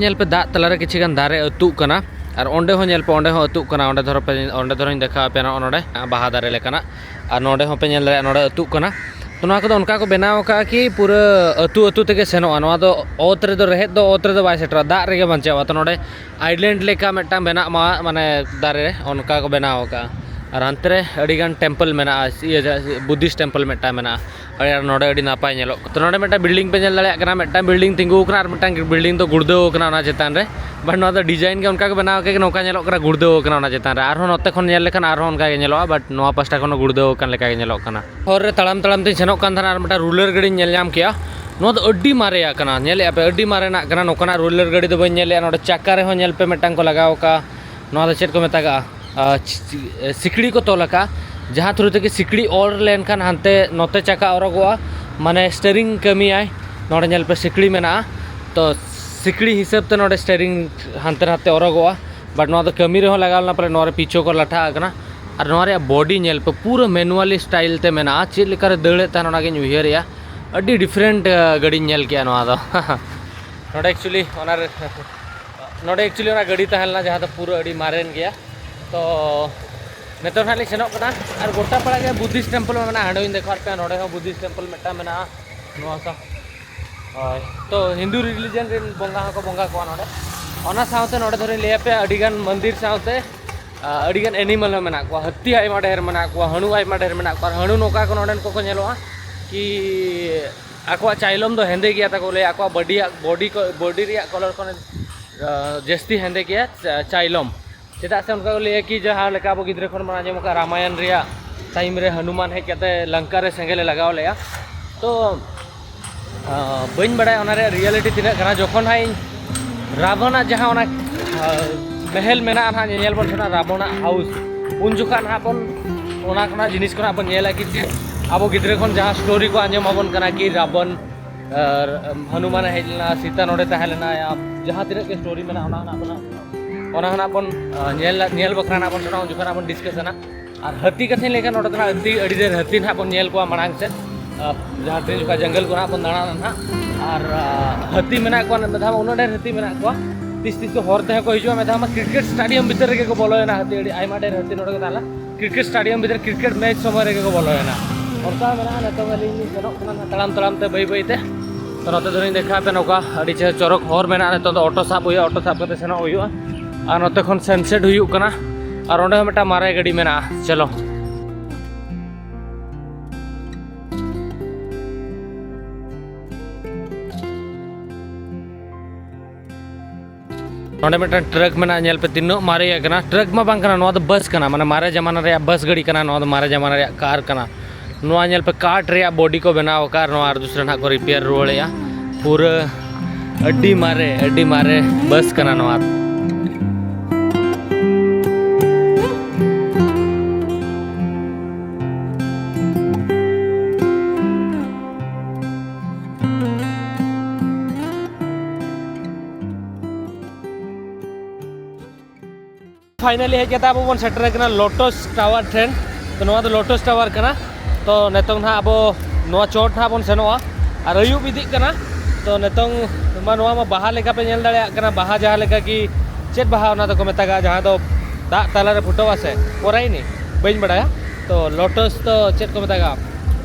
ᱧᱮᱞ ᱯᱮ, ᱫᱟᱜ ᱛᱟᱞᱟᱨᱮ ᱠᱤᱪᱷᱩ ᱜᱟᱱ ᱫᱟᱨᱮ ᱟᱹᱛᱩᱜ ᱠᱟᱱᱟ, ᱟᱨ ᱚᱸᱰᱮ ᱦᱚᱸ ᱧᱮᱞ ᱯᱮ, ᱚᱸᱰᱮ ᱦᱚᱸ ᱟᱹᱛᱩᱜ ᱠᱟᱱᱟ᱾ ᱚᱸᱰᱮ ᱫᱷᱚᱨᱚ ᱯᱮ, ᱚᱸᱰᱮ ᱫᱷᱚᱨᱚᱧ ᱫᱮᱠᱷᱟᱣ ᱟᱯᱮᱭᱟ, ᱱᱚᱜᱼᱚ ᱱᱚᱰᱮ ᱵᱟᱦᱟ ᱫᱟᱨᱮ ᱞᱮᱠᱟᱱᱟᱜ᱾ ᱟᱨ ᱱᱚᱰᱮ ᱦᱚᱸᱯᱮ ᱧᱮᱞ ᱫᱟᱲᱮᱭᱟᱜᱼᱟ, ᱱᱚᱰᱮ ᱟᱹᱛᱩᱜ ᱠᱟᱱᱟ᱾ ᱛᱚ ᱱᱚᱣᱟ ᱠᱚᱫᱚ ᱚᱱᱠᱟ ᱠᱚ ᱵᱮᱱᱟᱣ ᱟᱠᱟᱫᱼᱟ ᱠᱤ ᱯᱩᱨᱟᱹ ᱟᱹᱛᱩ ᱟᱹᱛᱩ ᱛᱮᱜᱮ ᱥᱮᱱᱚᱜᱼᱟ᱾ ᱱᱚᱣᱟ ᱫᱚ ᱚᱛ ᱨᱮᱫᱚ, ᱨᱮᱦᱮᱫ ᱫᱚ ᱚᱛ ᱨᱮᱫᱚ ᱵᱟᱭ ᱥᱮᱴᱮᱨᱟ, ᱫᱟᱜ ᱨᱮᱜᱮ ᱵᱟᱧᱪᱟᱣᱟ᱾ ᱛᱚ ᱱᱚᱰᱮ ᱟᱭᱞᱮᱱᱰ ᱞᱮᱠᱟ ᱢᱤᱫᱴᱟᱝ ᱵᱮᱱᱟᱜ ᱢᱟ, ᱢᱟᱱᱮ ᱫᱟᱨᱮ ᱚᱱᱠᱟ ᱠᱚ ᱵᱮᱱᱟᱣ ᱟᱠᱟᱫᱼᱟ᱾ ᱟᱨ ᱦᱟᱱᱛᱮ ᱨᱮ ᱟᱹᱰᱤᱜᱟᱱ ᱴᱮᱢᱯᱮᱞ ᱢᱮᱱᱟᱜᱼᱟ, ᱤᱭᱟᱹ, ᱡᱟᱦᱟᱸ ᱵᱩᱫᱽᱫᱷᱤᱥᱴ ᱴᱮᱢᱯᱮᱞ ᱢᱤᱫᱴᱟᱝ ᱢᱮᱱᱟᱜᱼᱟ᱾ ᱟᱨ ᱱᱚᱰᱮ ᱟᱹᱰᱤ ᱱᱟᱯᱟᱭ ᱧᱮᱞᱚᱜ ᱠᱟᱱᱟ᱾ ᱛᱚ ᱱᱚᱰᱮ ᱢᱤᱫᱴᱟᱝ ᱵᱤᱞᱰᱤᱝ ᱯᱮ ᱧᱮᱞ ᱫᱟᱲᱮᱭᱟᱜ ᱠᱟᱱᱟ, ᱢᱤᱫᱴᱟᱝ ᱵᱤᱞᱰᱤᱝ ᱛᱤᱸᱜᱩ ᱟᱠᱟᱱᱟ ᱟᱨ ᱢᱤᱫᱴᱟᱝ ᱵᱤᱞᱰᱤᱝ ᱫᱚ ᱜᱩᱲᱫᱟᱹᱣ ᱟᱠᱟᱱᱟ ᱚᱱᱟ ᱪᱮᱛᱟᱱ ᱨᱮ᱾ ᱵᱟᱴ ᱱᱚᱣᱟ ᱫᱚ ᱰᱤᱡᱟᱭᱤᱱ ᱜᱮ ᱚᱱᱠᱟ ᱜᱮ ᱵᱮᱱᱟᱣ ᱟᱠᱟᱫ, ᱱᱚᱝᱠᱟ ᱧᱮᱞᱚᱜ ᱠᱟᱱᱟ ᱜᱩᱲᱫᱟᱹᱣ ᱟᱠᱟᱱᱟ ᱚᱱᱟ ᱪᱮᱛᱟᱱ ᱨᱮ᱾ ᱟᱨᱦᱚᱸ ᱱᱚᱛᱮ ᱠᱷᱚᱱ ᱧᱮᱞ ᱞᱮᱠᱷᱟᱱ ᱟᱨᱦᱚᱸ ᱚᱱᱠᱟ ᱜᱮ ᱧᱮᱞᱚᱜᱼᱟ, ᱵᱟᱴ ᱱᱚᱣᱟ ᱯᱟᱥᱴᱟ ᱠᱷᱚᱱ ᱦᱚᱸ ᱜᱩᱲᱫᱟᱹᱣ ᱟᱠᱟᱱ ᱞᱮᱠᱟ ᱜᱮ ᱧᱮᱞᱚᱜ ᱠᱟᱱᱟ᱾ ᱦᱚᱨ ᱨᱮ ᱛᱟᱲᱟᱢ ᱛᱟᱲᱟᱢ ᱛᱤᱧ ᱥᱮᱱᱚᱜ ᱠᱟᱱ ᱛᱟᱦᱮᱱᱟ, ᱟᱨ ᱢᱤᱫᱴᱟᱝ ᱨᱩᱞᱟᱨ ᱜᱟᱹᱰᱤᱧ ᱧᱮᱞ ᱧᱟᱢ ᱠᱮᱜᱼᱟ᱾ ᱱᱚᱣᱟ ᱫᱚ ᱟᱹᱰᱤ ᱢᱟᱨᱮᱭᱟᱜ ᱠᱟᱱᱟ, ᱧᱮᱞᱮᱫᱼᱟ ᱯᱮ, ᱟᱹᱰᱤ ᱢᱟᱨᱮᱱᱟᱜ ᱠᱟᱱᱟ᱾ ᱱᱚᱝᱠᱟᱱᱟᱜ ᱨᱩᱞᱟᱨ ᱜᱟᱹᱰᱤ ᱫᱚ ᱵᱟᱹᱧ ᱧᱮᱞᱮᱫᱼᱟ᱾ ᱱᱚᱰᱮ ᱪᱟᱠᱟ ᱨᱮᱦᱚᱸ ᱧᱮᱞ ᱯᱮ, ᱢᱤᱫᱴᱟᱝ ᱠᱚ ᱞᱟᱜᱟᱣ ᱟᱠᱟᱫᱼᱟ, ᱱᱚᱣᱟ ᱫᱚ ᱪᱮᱫ ᱠᱚ ᱢᱮᱛᱟᱜᱟᱜᱼᱟ? ᱟᱨ ᱪᱤ-, ᱪᱤ-, ᱥᱤᱠᱲᱤ ᱠᱚ ᱛᱚᱞ ᱟᱠᱟᱫᱼᱟ, ᱡᱟᱦᱟᱸ ᱛᱷᱨᱩ ᱛᱮᱜᱮ ᱥᱤᱠᱲᱤ ᱚᱨ ᱞᱮᱱᱠᱷᱟᱱ ᱦᱟᱱᱛᱮ ᱱᱚᱛᱮ ᱪᱟᱠᱟ ᱚᱨᱚᱜᱚᱜᱼᱟ, ᱢᱟᱱᱮ ᱥᱴᱮᱨᱤᱝ ᱠᱟᱹᱢᱤᱭᱟᱭ᱾ ᱱᱚᱰᱮ ᱧᱮᱞ ᱯᱮ, ᱥᱤᱠᱲᱤ ᱢᱮᱱᱟᱜᱼᱟ, ᱛᱚ ᱥᱤᱠᱲᱤ ᱦᱤᱥᱟᱹᱵ ᱛᱮ ᱱᱚᱰᱮ ᱥᱴᱮᱨᱤᱝ ᱦᱟᱱᱛᱮ ᱱᱟᱛᱮ ᱚᱨᱚᱜᱚᱜᱼᱟ᱾ ᱵᱟᱴ ᱱᱚᱣᱟ ᱫᱚ ᱠᱟᱹᱢᱤ ᱨᱮᱦᱚᱸ ᱞᱟᱜᱟᱣ ᱞᱮᱱᱟ, ᱯᱟᱞᱮ ᱱᱚᱣᱟ ᱨᱮ ᱯᱤᱪᱷᱩ ᱠᱚ ᱞᱟᱴᱷᱟ ᱟᱠᱟᱱᱟ᱾ ᱟᱨ ᱱᱚᱣᱟ ᱨᱮᱭᱟᱜ ᱵᱚᱰᱤ ᱧᱮᱞ ᱯᱮ, ᱯᱩᱨᱟᱹ ᱢᱮᱱᱩᱣᱟᱞᱤ ᱥᱴᱟᱭᱤᱞ ᱛᱮ ᱢᱮᱱᱟᱜᱼᱟ᱾ ᱪᱮᱫ ᱞᱮᱠᱟᱨᱮ ᱫᱟᱹᱲᱮᱫ ᱛᱟᱦᱮᱱ, ᱚᱱᱟᱜᱤᱧ ᱩᱭᱦᱟᱹᱨᱮᱜᱼᱟ᱾ ᱟᱹᱰᱤ ᱰᱤᱯᱷᱟᱨᱮᱱᱴ ᱜᱟᱹᱰᱤᱧ ᱧᱮᱞ ᱠᱮᱜᱼᱟ ᱱᱚᱣᱟ ᱫᱚ᱾ ᱱᱚᱰᱮ ᱮᱠᱪᱩᱭᱮᱞᱤ ᱚᱱᱟ ᱨᱮ, ᱱᱚᱰᱮ ᱮᱠᱪᱩᱭᱮᱞᱤ ᱚᱱᱟ ᱜᱟᱹᱰᱤ ᱛᱟᱦᱮᱸ ᱞᱮᱱᱟ, ᱡᱟᱦᱟᱸ ᱫᱚ ᱯᱩᱨᱟᱹ ᱟᱹᱰᱤ ᱢᱟᱨᱮᱱ ᱜᱮᱭᱟ᱾ ᱛᱚ ᱱᱤᱛᱚᱜ ᱱᱟᱦᱟᱜ ᱞᱤᱧ ᱥᱮᱱᱚᱜ ᱠᱟᱱᱟ᱾ ᱟᱨ ᱜᱚᱴᱟ ᱯᱟᱲᱟ ᱜᱮ ᱵᱩᱫᱽᱫᱷᱤᱥᱴ ᱴᱮᱢᱯᱮᱞ ᱢᱟ ᱢᱮᱱᱟᱜᱼᱟ᱾ ᱦᱟᱸᱰᱮ ᱦᱚᱸᱧ ᱫᱮᱠᱷᱟᱣᱟᱫ ᱯᱮᱭᱟ, ᱱᱚᱰᱮ ᱦᱚᱸ ᱵᱩᱫᱽᱫᱷᱤᱥᱴ ᱴᱮᱢᱯᱮᱞ ᱢᱤᱫᱴᱟᱝ ᱢᱮᱱᱟᱜᱼᱟ᱾ ᱱᱚᱣᱟ ᱥᱟᱶ, ᱦᱳᱭ, ᱛᱚ ᱦᱤᱱᱫᱩ ᱨᱤᱞᱤᱡᱤᱭᱚᱱ ᱨᱮᱱ ᱵᱚᱸᱜᱟ ᱦᱚᱸᱠᱚ ᱵᱚᱸᱜᱟ ᱠᱚᱣᱟ ᱱᱚᱰᱮ᱾ ᱚᱱᱟ ᱥᱟᱶᱛᱮ ᱱᱚᱰᱮ ᱫᱷᱚᱨᱮᱧ ᱞᱟᱹᱭ ᱟᱯᱮᱭᱟ, ᱟᱹᱰᱤᱜᱟᱱ ᱢᱚᱱᱫᱤᱨ ᱥᱟᱶᱛᱮ ᱟᱹᱰᱤᱜᱟᱱ ᱮᱱᱤᱢᱟᱞ ᱦᱚᱸ ᱢᱮᱱᱟᱜ ᱠᱚᱣᱟ, ᱦᱟᱹᱛᱤ ᱟᱭᱢᱟ ᱰᱷᱮᱨ ᱢᱮᱱᱟᱜ ᱠᱚᱣᱟ, ᱦᱟᱹᱬᱩ ᱟᱭᱢᱟ ᱰᱷᱮᱨ ᱢᱮᱱᱟᱜ ᱠᱚᱣᱟ᱾ ᱟᱨ ᱦᱟᱹᱬᱩ ᱱᱚᱝᱠᱟ ᱠᱚ ᱱᱚᱰᱮᱱ ᱠᱚᱠᱚ ᱧᱮᱞᱚᱜᱼᱟ ᱠᱤ ᱟᱠᱚᱣᱟᱜ ᱪᱟᱭᱞᱚᱢ ᱫᱚ ᱦᱮᱸᱫᱮ ᱜᱮᱭᱟ ᱛᱟᱠᱚ, ᱞᱟᱹᱭᱟ ᱟᱠᱚᱣᱟᱜ ᱵᱚᱰᱤᱭᱟᱜ, ᱵᱚᱰᱤ ᱠᱚ, ᱵᱚᱰᱤ ᱨᱮᱭᱟᱜ ᱠᱚᱞᱚᱨ ᱠᱷᱚᱱ ᱡᱟᱹᱥᱛᱤ ᱦᱮᱸᱫᱮ ᱜᱮᱭᱟ ᱪᱟᱭᱞᱚᱢ᱾ ᱪᱮᱫᱟᱜ ᱥᱮ ᱚᱱᱠᱟ ᱠᱚ ᱞᱟᱹᱭᱟ ᱠᱤ ᱡᱟᱦᱟᱸ ᱞᱮᱠᱟ ᱟᱵᱚ ᱜᱤᱫᱽᱨᱟᱹ ᱠᱷᱚᱱ ᱵᱚᱱ ᱟᱸᱡᱚᱢ ᱟᱠᱟᱫ, ᱨᱟᱢᱟᱭᱚᱱ ᱨᱮᱭᱟᱜ ᱴᱟᱭᱤᱢ ᱨᱮ ᱦᱟᱱᱩᱢᱟᱱ ᱦᱮᱡ ᱠᱟᱛᱮ ᱞᱚᱝᱠᱟ ᱨᱮ ᱥᱮᱸᱜᱮᱞ ᱮ ᱞᱟᱜᱟᱣ ᱞᱮᱫᱼᱟ᱾ ᱛᱚ ᱵᱟᱹᱧ ᱵᱟᱲᱟᱭᱟ ᱚᱱᱟ ᱨᱮᱭᱟᱜ ᱨᱤᱭᱮᱞᱤᱴᱤ ᱛᱤᱱᱟᱹᱜ ᱠᱟᱱᱟ᱾ ᱡᱚᱠᱷᱚᱱ ᱦᱟᱸᱜ ᱤᱧ ᱨᱟᱵᱚᱱᱟᱜ ᱡᱟᱦᱟᱸ ᱚᱱᱟ ᱢᱮᱦᱮᱞ ᱢᱮᱱᱟᱜᱼᱟ ᱱᱟᱦᱟᱜ, ᱧᱮᱧᱮᱞ ᱵᱚᱱ ᱥᱮᱱᱚᱜᱼᱟ ᱨᱟᱵᱚᱱᱟᱜ ᱦᱟᱣᱩᱥ, ᱩᱱ ᱡᱚᱠᱷᱚᱱ ᱱᱟᱦᱟᱜ ᱵᱚᱱ ᱚᱱᱟ ᱠᱷᱚᱱᱟᱜ ᱡᱤᱱᱤᱥ ᱠᱷᱚᱱᱟᱜ ᱵᱚᱱ ᱧᱮᱞᱟ ᱠᱤ ᱪᱮᱫ ᱟᱵᱚ ᱜᱤᱫᱽᱨᱟᱹ ᱠᱷᱚᱱ ᱡᱟᱦᱟᱸ ᱥᱴᱳᱨᱤ ᱠᱚ ᱟᱸᱡᱚᱢ ᱟᱵᱚᱱ ᱠᱟᱱᱟ ᱠᱤ ᱨᱟᱵᱚᱱ ᱟᱨ ᱦᱟᱱᱩᱢᱟᱱᱮ ᱦᱮᱡ ᱞᱮᱱᱟ, ᱥᱤᱛᱟ ᱱᱚᱰᱮ ᱛᱟᱦᱮᱸ ᱞᱮᱱᱟ, ᱡᱟᱦᱟᱸ ᱛᱤᱱᱟᱹᱜ ᱜᱮ ᱥᱴᱳᱨᱤ ᱢᱮᱱᱟᱜᱼᱟ ᱚᱱᱟ ᱦᱚᱸ ᱱᱟᱜ ᱵᱚᱱ, ᱚᱱᱟ ᱦᱚᱸ ᱱᱟᱜ ᱵᱚᱱ ᱧᱮᱞ, ᱧᱮᱞ ᱵᱟᱠᱷᱨᱟ ᱱᱟᱜ ᱵᱚᱱ ᱥᱮᱱᱚᱜᱼᱟ, ᱩᱱ ᱡᱚᱠᱷᱚᱱ ᱱᱟᱜ ᱵᱚᱱ ᱰᱤᱥᱠᱟᱥᱟ ᱱᱟᱜ᱾ ᱟᱨ ᱦᱟᱹᱛᱤ ᱠᱟᱛᱷᱟᱧ ᱞᱟᱹᱭ ᱠᱷᱟᱱ ᱱᱚᱰᱮ ᱫᱚ ᱱᱟᱜ ᱦᱟᱹᱛᱤ ᱟᱹᱰᱤ ᱰᱷᱮᱨ ᱦᱟᱹᱛᱤ ᱱᱟᱜ ᱵᱚᱱ ᱧᱮᱞ ᱠᱚᱣᱟ ᱢᱟᱲᱟᱝ ᱥᱮᱫ᱾ ᱡᱟᱦᱟᱸ ᱛᱤᱱ ᱡᱚᱠᱷᱟ ᱡᱚᱝᱜᱚᱞ ᱠᱚ ᱱᱟᱜ ᱵᱚᱱ ᱫᱟᱬᱟᱱᱟ ᱱᱟᱜ᱾ ᱟᱨ ᱦᱟᱹᱛᱤ ᱢᱮᱱᱟᱜ ᱠᱚᱣᱟ ᱢᱤᱫ ᱫᱷᱟᱣ ᱩᱱᱟᱹᱜ ᱰᱷᱮᱨ ᱦᱟᱹᱛᱤ ᱢᱮᱱᱟᱜ ᱠᱚᱣᱟ, ᱛᱤᱥ ᱛᱤᱥ ᱫᱚ ᱦᱚᱨ ᱛᱮᱦᱚᱸ ᱠᱚ ᱦᱤᱡᱩᱜᱼᱟ᱾ ᱢᱤᱫ ᱫᱷᱟᱣ ᱢᱟ ᱠᱨᱤᱠᱮᱴ ᱥᱴᱮᱰᱤᱭᱟᱢ ᱵᱷᱤᱛᱤᱨ ᱨᱮᱜᱮ ᱠᱚ ᱵᱚᱞᱚᱭᱮᱱᱟ ᱦᱟᱹᱛᱤ, ᱟᱹᱰᱤ ᱟᱭᱢᱟ ᱰᱷᱮᱨ ᱦᱟᱹᱛᱤ ᱱᱚᱰᱮ ᱠᱚ ᱛᱟᱦᱮᱸ ᱞᱮᱱᱟ᱾ ᱠᱨᱤᱠᱮᱴ ᱥᱴᱮᱰᱤᱭᱟᱢ ᱵᱷᱤᱛᱨᱤ ᱠᱨᱤᱠᱮᱴ ᱢᱮᱪ ᱥᱚᱢᱚᱭ ᱨᱮᱜᱮ ᱠᱚ ᱵᱚᱞᱚᱭᱮᱱᱟ᱾ ᱚᱱᱠᱟ ᱢᱮᱱᱟᱜᱼᱟ᱾ ᱱᱤᱛᱚᱝ ᱟᱹᱞᱤᱧ ᱞᱤᱧ ᱥᱮᱱᱚᱜ ᱠᱟᱱᱟ ᱛᱟᱲᱟᱢ ᱛᱟᱲᱟᱢ ᱛᱮ ᱵᱟᱹᱭ ᱵᱟᱹᱭ ᱛᱮ᱾ ᱛᱚ ᱱᱚᱛᱮ ᱫᱚᱞᱤᱧ ᱫᱮᱠᱷᱟᱣ ᱟᱯᱮ ᱱᱚᱝᱠᱟ ᱟᱹᱰᱤ ᱪᱮᱦᱨᱟ ᱪᱚᱨᱚᱠ ᱦᱚᱨ ᱢᱮᱱᱟᱜᱼᱟ᱾ ᱱᱤᱛᱚᱝ ᱫᱚ ᱚᱴᱳ ᱥᱟᱵ ᱦᱩᱭᱩᱜᱼᱟ, ᱚᱴᱳ ᱥᱟᱵ ᱠᱟᱛᱮ ᱥᱮᱱᱚᱜ ᱦᱩᱭᱩᱜᱼᱟ᱾ ᱟᱨ ᱱᱚᱛᱮ ᱠᱷᱚᱱ ᱥᱟᱱᱥᱮᱴ ᱦᱩᱭᱩᱜ ᱠᱟᱱᱟ᱾ ᱟᱨ ᱚᱸᱰᱮ ᱦᱚᱸ ᱢᱤᱫᱴᱟᱝ ᱢᱟᱨᱮ ᱜᱟᱹᱰᱤ ᱢᱮᱱᱟᱜᱼᱟ᱾ ᱪᱚᱞᱚ᱾ ᱱᱚᱰᱮ ᱢᱤᱫᱴᱟᱝ ᱴᱨᱟᱠ ᱢᱮᱱᱟᱜᱼᱟ, ᱧᱮᱞ ᱯᱮ ᱛᱤᱱᱟᱹᱜ ᱢᱟᱨᱮ ᱠᱟᱱᱟ᱾ ᱴᱨᱟᱠ ᱢᱟ ᱵᱟᱝ ᱠᱟᱱᱟ, ᱱᱚᱣᱟ ᱫᱚ ᱵᱟᱥ ᱠᱟᱱᱟ, ᱢᱟᱱᱮ ᱢᱟᱨᱮ ᱡᱟᱢᱟᱱᱟ ᱨᱮᱭᱟᱜ ᱵᱟᱥ ᱜᱟᱹᱰᱤ ᱠᱟᱱᱟ, ᱱᱚᱣᱟ ᱫᱚ ᱢᱟᱨᱮ ᱡᱟᱢᱟᱱᱟ ᱨᱮᱭᱟᱜ ᱠᱟᱨ ᱠᱟᱱᱟ᱾ ᱱᱚᱣᱟ ᱧᱮᱞ ᱯᱮ ᱠᱟᱴ ᱨᱮᱭᱟᱜ ᱵᱚᱰᱤ ᱠᱚ ᱵᱮᱱᱟᱣ ᱟᱠᱟᱫ, ᱱᱚᱣᱟ ᱟᱨ ᱫᱩᱥᱨᱟ ᱱᱟᱦᱟᱜ ᱠᱚ ᱨᱤᱯᱮᱭᱟᱨ ᱨᱩᱣᱟᱹᱲᱮᱜᱼᱟ᱾ ᱯᱩᱨᱟᱹ ᱟᱹᱰᱤ ᱢᱟᱨᱮ, ᱟᱹᱰᱤ ᱢᱟᱨᱮ ᱵᱟᱥ ᱠᱟᱱᱟ ᱱᱚᱣᱟ᱾ ᱯᱷᱟᱭᱱᱟᱞᱤ ᱦᱮᱡ ᱠᱟᱛᱮ ᱟᱵᱚ ᱵᱚᱱ ᱥᱮᱴᱮᱨ ᱟᱠᱟᱱᱟ ᱞᱳᱴᱚᱥ ᱴᱟᱣᱟᱨ ᱴᱷᱮᱱ᱾ ᱛᱚ, ᱱᱚᱣᱟ ᱫᱚ ᱞᱳᱴᱚᱥ ᱴᱟᱣᱟᱨ ᱠᱟᱱᱟ᱾ ᱛᱚ, ᱱᱤᱛᱚᱝ ᱱᱟᱦᱟᱜ ᱟᱵᱚ ᱱᱚᱣᱟ ᱪᱚᱴ ᱱᱟᱦᱟᱜ ᱵᱚᱱ ᱥᱮᱱᱚᱜᱼᱟ᱾ ᱟᱨ ᱟᱹᱭᱩᱵ ᱤᱫᱤᱜ ᱠᱟᱱᱟ᱾ ᱛᱚ, ᱱᱤᱛᱚᱝ ᱢᱟ ᱱᱚᱣᱟ ᱢᱟ ᱵᱟᱦᱟ ᱞᱮᱠᱟ ᱯᱮ ᱧᱮᱞ ᱫᱟᱲᱮᱭᱟᱜ ᱠᱟᱱᱟ, ᱵᱟᱦᱟ ᱡᱟᱦᱟᱸ ᱞᱮᱠᱟ ᱠᱤ, ᱪᱮᱫ ᱵᱟᱦᱟ ᱚᱱᱟ ᱫᱚᱠᱚ ᱢᱮᱛᱟᱜᱼᱟ, ᱡᱟᱦᱟᱸ ᱫᱚ ᱫᱟᱜ ᱛᱟᱞᱟᱨᱮ ᱯᱷᱩᱴᱟᱹᱜᱼᱟ ᱥᱮ, ᱯᱚᱨᱟᱭᱱᱤ, ᱵᱟᱹᱧ ᱵᱟᱲᱟᱭᱟ᱾ ᱛᱚ, ᱞᱳᱴᱚᱥ ᱫᱚ ᱪᱮᱫ ᱠᱚ ᱢᱮᱛᱟᱜᱼᱟ?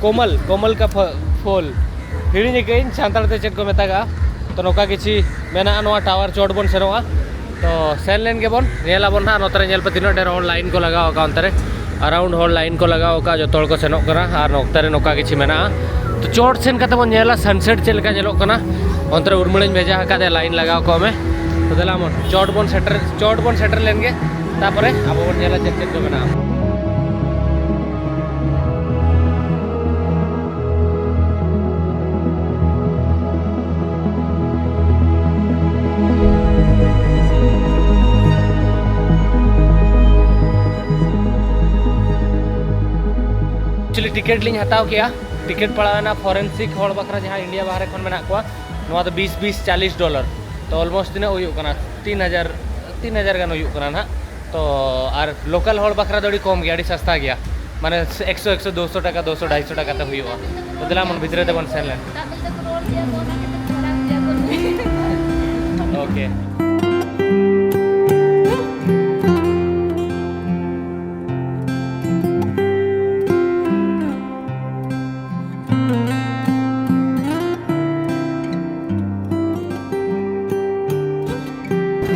ᱠᱚᱢᱚᱞ, ᱠᱚᱢᱚᱞ ᱠᱟ ᱯᱷᱚ-, ᱯᱷᱚᱞ᱾ ᱦᱤᱲᱤᱧ ᱟᱠᱟᱫᱟᱹᱧ ᱥᱟᱱᱛᱟᱲ ᱛᱮ ᱪᱮᱫ ᱠᱚ ᱢᱮᱛᱟᱜᱼᱟ᱾ ᱛᱚ, ᱱᱚᱝᱠᱟ ᱠᱤᱪᱷᱤ ᱢᱮᱱᱟᱜᱼᱟ, ᱱᱚᱣᱟ ᱴᱟᱣᱟᱨ ᱪᱚᱴ ᱵᱚᱱ ᱥᱮᱱᱚᱜᱼᱟ᱾ ᱛᱚ, ᱥᱮᱱ ᱞᱮᱱ ᱜᱮᱵᱚᱱ, ᱧᱮᱞ ᱟᱵᱚᱱ ᱱᱟᱦᱟᱜ ᱱᱚᱛᱮ ᱨᱮ, ᱧᱮᱞ ᱯᱮ ᱛᱤᱱᱟᱹᱜ ᱰᱷᱮᱨ ᱦᱚᱲ ᱞᱟᱭᱤᱱ ᱠᱚ ᱞᱟᱜᱟᱣ ᱟᱠᱟᱫᱼᱟ ᱚᱱᱛᱮ ᱨᱮ᱾ ᱟᱨᱟᱣᱩᱱᱰ ᱦᱚᱲ ᱞᱟᱭᱤᱱ ᱠᱚ ᱞᱟᱜᱟᱣ ᱟᱠᱟᱫᱼᱟ, ᱡᱚᱛᱚ ᱦᱚᱲ ᱠᱚ ᱥᱮᱱᱚᱜ ᱠᱟᱱᱟ᱾ ᱟᱨ ᱱᱚᱛᱮ ᱨᱮ ᱱᱚᱝᱠᱟ ᱠᱤᱪᱷᱤ ᱢᱮᱱᱟᱜᱼᱟ᱾ ᱛᱚ, ᱪᱚᱴ ᱥᱮᱱ ᱠᱟᱛᱮ ᱵᱚᱱ ᱧᱮᱞᱟ ᱥᱟᱱᱥᱮᱴ ᱪᱮᱫ ᱞᱮᱠᱟ ᱧᱮᱞᱚᱜ ᱠᱟᱱᱟ᱾ ᱚᱱᱛᱮ ᱨᱮ ᱩᱨᱢᱤᱞᱟᱹᱧ ᱵᱷᱮᱡᱟ ᱟᱠᱟᱫᱮᱭᱟ, ᱞᱟᱭᱤᱱ ᱞᱟᱜᱟᱣ ᱠᱚᱜ ᱢᱮ᱾ ᱛᱚ, ᱫᱮᱞᱟ ᱵᱚᱱ ᱪᱚᱴ ᱵᱚᱱ ᱥᱮᱴᱮᱨ, ᱪᱚᱴ ᱵᱚᱱ ᱥᱮᱴᱮᱨ ᱞᱮᱱ ᱜᱮ, ᱛᱟᱯᱚᱨᱮ ᱟᱵᱚ ᱵᱚᱱ ᱧᱮᱞᱟ ᱪᱮᱫ ᱪᱮᱫ ᱠᱚ ᱢᱮᱱᱟᱜᱼᱟ᱾ ᱮᱠᱪᱩᱭᱮᱞᱤ ᱴᱤᱠᱤᱴ ᱞᱤᱧ ᱦᱟᱛᱟᱣ ᱠᱮᱜᱼᱟ᱾ ᱴᱤᱠᱤᱴ ᱯᱟᱲᱟᱣ ᱮᱱᱟ ᱯᱷᱚᱨᱮᱱᱥᱤᱠ ᱦᱚᱲ ᱵᱟᱠᱷᱨᱟ, ᱡᱟᱦᱟᱸ ᱤᱱᱰᱤᱭᱟ ᱵᱟᱦᱨᱮ ᱠᱷᱚᱱ ᱢᱮᱱᱟᱜ ᱠᱚᱣᱟ᱾ ᱱᱚᱣᱟ ᱫᱚ ᱵᱤᱥ ᱵᱤᱥ ᱪᱟᱞᱤᱥ ᱰᱚᱞᱟᱨ᱾ ᱛᱚ, ᱚᱞᱢᱳᱥᱴ ᱛᱤᱱᱟᱹᱜ ᱦᱩᱭᱩᱜ ᱠᱟᱱᱟ? ᱛᱤᱱ ᱦᱟᱡᱟᱨ, ᱛᱤᱱ ᱦᱟᱡᱟᱨ ᱜᱟᱱ ᱦᱩᱭᱩᱜ ᱠᱟᱱᱟ ᱱᱟᱦᱟᱜ᱾ ᱛᱚ, ᱟᱨ ᱞᱳᱠᱟᱞ ᱦᱚᱲ ᱵᱟᱠᱷᱨᱟ ᱫᱚ ᱟᱹᱰᱤ ᱠᱚᱢ ᱜᱮᱭᱟ, ᱟᱹᱰᱤ ᱥᱟᱥᱛᱟ ᱜᱮᱭᱟ᱾ ᱢᱟᱱᱮ, ᱮᱠᱥᱚ, ᱮᱠᱥᱚ, ᱫᱩᱥᱚ ᱴᱟᱠᱟ, ᱫᱩᱥᱚ, ᱰᱷᱟᱭᱥᱚ ᱴᱟᱠᱟ ᱛᱮ ᱦᱩᱭᱩᱜᱼᱟ᱾ ᱛᱚ, ᱫᱮᱞᱟ ᱵᱚᱱ ᱵᱷᱤᱛᱨᱤ ᱛᱮᱵᱚᱱ ᱥᱮᱱ ᱞᱮᱱ᱾ ᱛᱟᱢᱤᱞ ᱛᱮᱠᱚ ᱨᱚᱲ ᱜᱮᱭᱟ ᱠᱚ, ᱚᱱᱟ ᱠᱷᱟᱹᱛᱤᱨ ᱛᱮ ᱠᱷᱟᱨᱟᱯ ᱜᱮᱭᱟ ᱠᱚ᱾ ᱳᱠᱮ᱾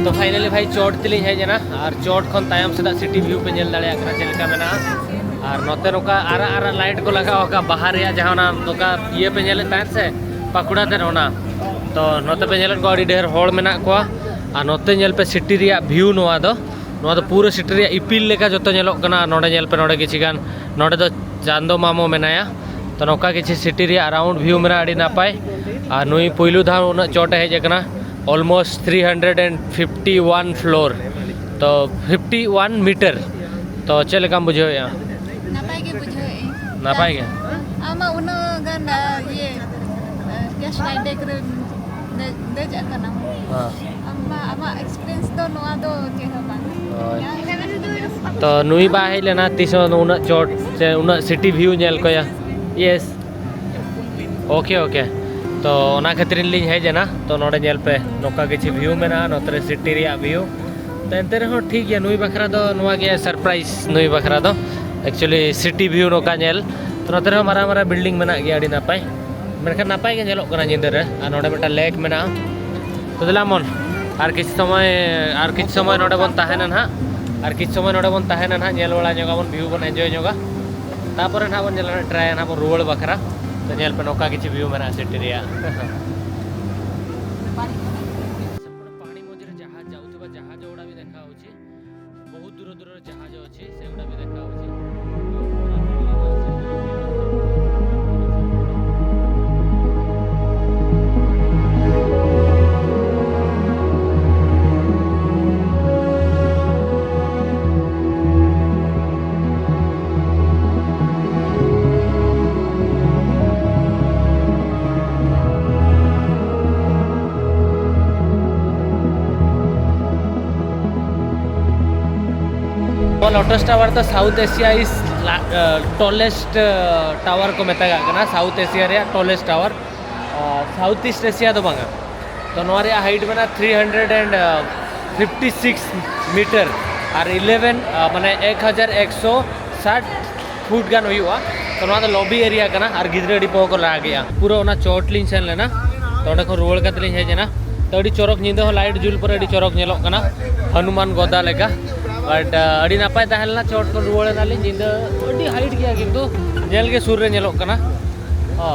ᱛᱚ, ᱯᱷᱟᱭᱱᱟᱞᱤ ᱵᱷᱟᱭ, ᱪᱚᱴ ᱛᱮᱞᱤᱧ ᱦᱮᱡ ᱮᱱᱟ᱾ ᱟᱨ ᱪᱚᱴ ᱠᱷᱚᱱ ᱛᱟᱭᱚᱢ ᱥᱮᱫᱟᱜ ᱥᱤᱴᱤ ᱵᱷᱤᱭᱩ ᱯᱮ ᱧᱮᱞ ᱫᱟᱲᱮᱭᱟᱜ ᱠᱟᱱᱟ ᱪᱮᱫ ᱞᱮᱠᱟ ᱢᱮᱱᱟᱜᱼᱟ᱾ ᱟᱨ ᱱᱚᱛᱮ ᱱᱚᱝᱠᱟ ᱟᱨᱟᱜ ᱟᱨᱟᱜ ᱞᱟᱭᱤᱴ ᱠᱚ ᱞᱟᱜᱟᱣ ᱟᱠᱟᱫ ᱵᱟᱦᱟ ᱨᱮᱭᱟᱜ, ᱡᱟᱦᱟᱸ ᱚᱱᱟ ᱱᱚᱝᱠᱟ ᱤᱭᱟᱹ ᱯᱮ ᱧᱮᱞᱮᱫ ᱛᱟᱦᱮᱸᱫ ᱥᱮ, ᱯᱟᱠᱩᱲᱟ ᱛᱮ ᱚᱱᱟ᱾ ᱛᱚ, ᱱᱚᱛᱮ ᱯᱮ ᱧᱮᱞᱮᱫ ᱠᱚᱣᱟ, ᱟᱹᱰᱤ ᱰᱷᱮᱨ ᱦᱚᱲ ᱢᱮᱱᱟᱜ ᱠᱚᱣᱟ᱾ ᱟᱨ ᱱᱚᱛᱮ ᱧᱮᱞ ᱯᱮ, ᱥᱤᱴᱤ ᱨᱮᱭᱟᱜ ᱵᱷᱤᱭᱩ ᱱᱚᱣᱟ ᱫᱚ᱾ ᱱᱚᱣᱟ ᱫᱚ ᱯᱩᱨᱟᱹ ᱥᱤᱴᱤ ᱨᱮᱭᱟᱜ ᱤᱯᱤᱞ ᱞᱮᱠᱟ ᱡᱚᱛᱚ ᱧᱮᱞᱚᱜ ᱠᱟᱱᱟ᱾ ᱟᱨ ᱱᱚᱰᱮ ᱧᱮᱞ ᱯᱮ, ᱱᱚᱰᱮ ᱠᱤᱪᱷᱤ ᱜᱟᱱ, ᱱᱚᱰᱮ ᱫᱚ ᱪᱟᱸᱫᱚ ᱢᱟᱢᱚ ᱢᱮᱱᱟᱭᱟ᱾ ᱛᱚ, ᱱᱚᱝᱠᱟ ᱠᱤᱪᱷᱤ ᱥᱤᱴᱤ ᱨᱮᱭᱟᱜ ᱟᱨᱟᱣᱩᱱᱰ ᱵᱷᱤᱭᱩ ᱢᱮᱱᱟᱜᱼᱟ, ᱟᱹᱰᱤ ᱱᱟᱯᱟᱭ᱾ ᱟᱨ ᱱᱩᱭ ᱯᱩᱭᱞᱩ ᱫᱷᱟᱣ ᱩᱱᱟᱹᱜ ᱪᱚᱴ ᱮ ᱦᱮᱡ ᱟᱠᱟᱱᱟ, almost three hundred and fifty one floor, ᱛᱚ, fifty one meter᱾ ᱛᱚ, ᱪᱮᱫ ᱞᱮᱠᱟᱢ ᱵᱩᱡᱷᱟᱹᱣᱮᱫᱼᱟ? ᱱᱟᱯᱟᱭ ᱜᱮ ᱵᱩᱡᱷᱟᱹᱣᱮᱫᱼᱟᱹᱧ᱾ ᱱᱟᱯᱟᱭ ᱜᱮ? ᱟᱢ ᱢᱟ ᱩᱱᱟᱹᱜ ᱜᱟᱱ, ᱟ, ᱤᱭᱟᱹ, ᱟ, gas light deck ᱨᱮ ᱫᱮᱡ, ᱫᱮᱡ ᱟᱠᱟᱱᱟᱢ᱾ ᱦᱮᱸ᱾ ᱟᱢ ᱢᱟ, ᱟᱢᱟᱜ experience ᱫᱚ ᱱᱚᱣᱟ ᱫᱚ ᱪᱮᱫ ᱦᱚᱸ ᱵᱟᱝ᱾ ᱚ, ᱛᱚ ᱱᱩᱭ ᱵᱟ ᱦᱮᱡ ᱞᱮᱱᱟ ᱛᱤᱥ ᱦᱚᱸ ᱩᱱᱟᱹᱜ ᱪᱚᱴ ᱥᱮ ᱩᱱᱟᱹᱜ ᱥᱤᱴᱤ ᱵᱷᱤᱭᱩ ᱧᱮᱞ ᱠᱚᱭᱟ᱾ Yes, okay okay. ᱛᱚ ᱚᱱᱟ ᱠᱷᱟᱹᱛᱤᱨ ᱞᱤᱧ ᱦᱮᱡ ᱮᱱᱟ᱾ ᱛᱚ ᱱᱚᱰᱮ ᱧᱮᱞ ᱯᱮ, ᱱᱚᱝᱠᱟ ᱠᱤᱪᱷᱩ ᱵᱷᱤᱭᱩ ᱢᱮᱱᱟᱜᱼᱟ, ᱱᱚᱛᱮ ᱨᱮ ᱥᱤᱴᱤ ᱨᱮᱭᱟᱜ ᱵᱷᱤᱭᱩ᱾ ᱛᱚ ᱮᱱᱛᱮ ᱨᱮᱦᱚᱸ ᱴᱷᱤᱠ ᱜᱮᱭᱟ, ᱱᱩᱭ ᱵᱟᱠᱷᱨᱟ ᱫᱚ ᱱᱚᱣᱟ ᱜᱮ ᱥᱟᱨᱯᱨᱟᱭᱤᱡᱽ, ᱱᱩᱭ ᱵᱟᱠᱷᱨᱟ ᱫᱚ ᱮᱠᱪᱩᱭᱮᱞᱤ ᱥᱤᱴᱤ ᱵᱷᱤᱭᱩ ᱱᱚᱝᱠᱟ ᱧᱮᱞ᱾ ᱛᱚ ᱱᱚᱛᱮ ᱨᱮᱦᱚᱸ ᱢᱟᱨᱟᱝ ᱢᱟᱨᱟᱝ ᱵᱤᱞᱰᱤᱝ ᱢᱮᱱᱟᱜ ᱜᱮᱭᱟ, ᱟᱹᱰᱤ ᱱᱟᱯᱟᱭ, ᱢᱮᱱᱠᱷᱟᱱ ᱱᱟᱯᱟᱭ ᱜᱮ ᱧᱮᱞᱚᱜ ᱠᱟᱱᱟ ᱧᱤᱫᱟᱹ ᱨᱮ᱾ ᱟᱨ ᱱᱚᱰᱮ ᱢᱤᱫᱴᱟᱝ ᱞᱮᱠ ᱢᱮᱱᱟᱜᱼᱟ᱾ ᱛᱚ ᱫᱮᱞᱟ ᱢᱚᱱ, ᱟᱨ ᱠᱤᱪᱷᱩ ᱥᱚᱢᱚᱭ, ᱟᱨ ᱠᱤᱪᱷᱩ ᱥᱚᱢᱚᱭ ᱱᱚᱰᱮ ᱵᱚᱱ ᱛᱟᱦᱮᱱᱟ ᱱᱟᱦᱟᱜ, ᱟᱨ ᱠᱤᱪᱷᱩ ᱥᱚᱢᱚᱭ ᱱᱚᱰᱮ ᱵᱚᱱ ᱛᱟᱦᱮᱱᱟ ᱱᱟᱦᱟᱜ, ᱧᱮᱞ ᱵᱟᱲᱟ ᱧᱚᱜᱟ ᱵᱚᱱ, ᱵᱷᱤᱭᱩ ᱵᱚᱱ ᱮᱱᱡᱚᱭ ᱧᱚᱜᱟ᱾ ᱛᱟᱯᱚᱨᱮ ᱱᱟᱦᱟᱜ ᱵᱚᱱ ᱧᱮᱞᱟ, ᱴᱨᱟᱭᱟ ᱱᱟᱦᱟᱜ ᱵᱚᱱ ᱨᱩᱣᱟᱹᱲ ᱵᱟᱠᱷᱨᱟ᱾ ᱛᱚ ᱧᱮᱞ ᱯᱮ, ᱱᱚᱝᱠᱟ ᱠᱤᱪᱷᱩ ᱵᱷᱤᱭᱩ ᱢᱮᱱᱟᱜᱼᱟ ᱥᱤᱴᱤ ᱨᱮᱭᱟᱜ᱾ ସେପଟେ ପାଣି ମଝିରେ ଜାହାଜ ଯାଉଥିବା, ଜାହାଜ ଗୁଡ଼ା ବି ଦେଖାଯାଉଛି। ବହୁତ ଦୂର ଦୂରରେ ଜାହାଜ ଅଛି, ସେଗୁଡ଼ା ବି ଦେଖାଯାଉଛି। ᱞᱳᱴᱚᱥ ᱴᱟᱣᱟᱨ ᱫᱚ South Asia is tallest tower ᱠᱚ ᱢᱮᱛᱟᱜᱟᱜ ᱠᱟᱱᱟ, ᱥᱟᱣᱩᱛᱷ ᱮᱥᱤᱭᱟ ᱨᱮᱭᱟᱜ tallest tower, south east Asia ᱫᱚ ᱵᱟᱝᱟ᱾ ᱛᱚ ᱱᱚᱣᱟ ᱨᱮᱭᱟᱜ ᱦᱟᱭᱤᱴ ᱢᱮᱱᱟᱜᱼᱟ three hundred and fifty six metre ᱟᱨ ᱤᱞᱮᱵᱷᱮᱱ, ᱢᱟᱱᱮ ᱮᱠ ᱦᱟᱡᱟᱨ ᱮᱠᱥᱚ ᱥᱟᱴ ᱯᱷᱩᱴ ᱜᱟᱱ ᱦᱩᱭᱩᱜᱼᱟ᱾ ᱛᱚ ᱱᱚᱣᱟ ᱫᱚ ᱞᱚᱵᱤ ᱮᱨᱤᱭᱟ ᱠᱟᱱᱟ ᱟᱨ ᱜᱤᱫᱽᱨᱟᱹ ᱟᱹᱰᱤ ᱯᱚᱦᱚ ᱠᱚ ᱨᱟᱜᱮᱜᱼᱟ᱾ ᱯᱩᱨᱟᱹ ᱚᱱᱟ ᱪᱚᱴ ᱞᱤᱧ ᱥᱮᱱ ᱞᱮᱱᱟ, ᱛᱚ ᱚᱸᱰᱮ ᱠᱷᱚᱱ ᱨᱩᱣᱟᱹᱲ ᱠᱟᱛᱮ ᱞᱤᱧ ᱦᱮᱡ ᱮᱱᱟ᱾ ᱛᱚ ᱟᱹᱰᱤ ᱪᱚᱨᱚᱠ ᱧᱤᱫᱟᱹ ᱦᱚᱸ ᱞᱟᱭᱤᱴ ᱡᱩᱞ ᱯᱚᱨᱮ ᱟᱹᱰᱤ ᱪᱚᱨᱚᱠ ᱧᱮᱞᱚᱜ ᱠᱟᱱᱟ, ᱦᱚᱱᱩᱢᱟᱱ ᱜᱚᱫᱟ ᱞᱮᱠᱟ᱾ ᱵᱟᱴ ᱟᱹᱰᱤ ᱱᱟᱯᱟᱭ ᱛᱟᱦᱮᱸ ᱞᱮᱱᱟ᱾ ᱪᱚᱴ ᱠᱷᱚᱱ ᱨᱩᱣᱟᱹᱲ ᱮᱱᱟᱞᱤᱧ, ᱧᱤᱫᱟᱹ ᱟᱹᱰᱤ ᱦᱟᱭᱤᱴ ᱜᱮᱭᱟ ᱠᱤᱱᱛᱩ ᱧᱮᱞ ᱜᱮ ᱥᱩᱨ ᱨᱮ ᱧᱮᱞᱚᱜ ᱠᱟᱱᱟ᱾ ᱚ,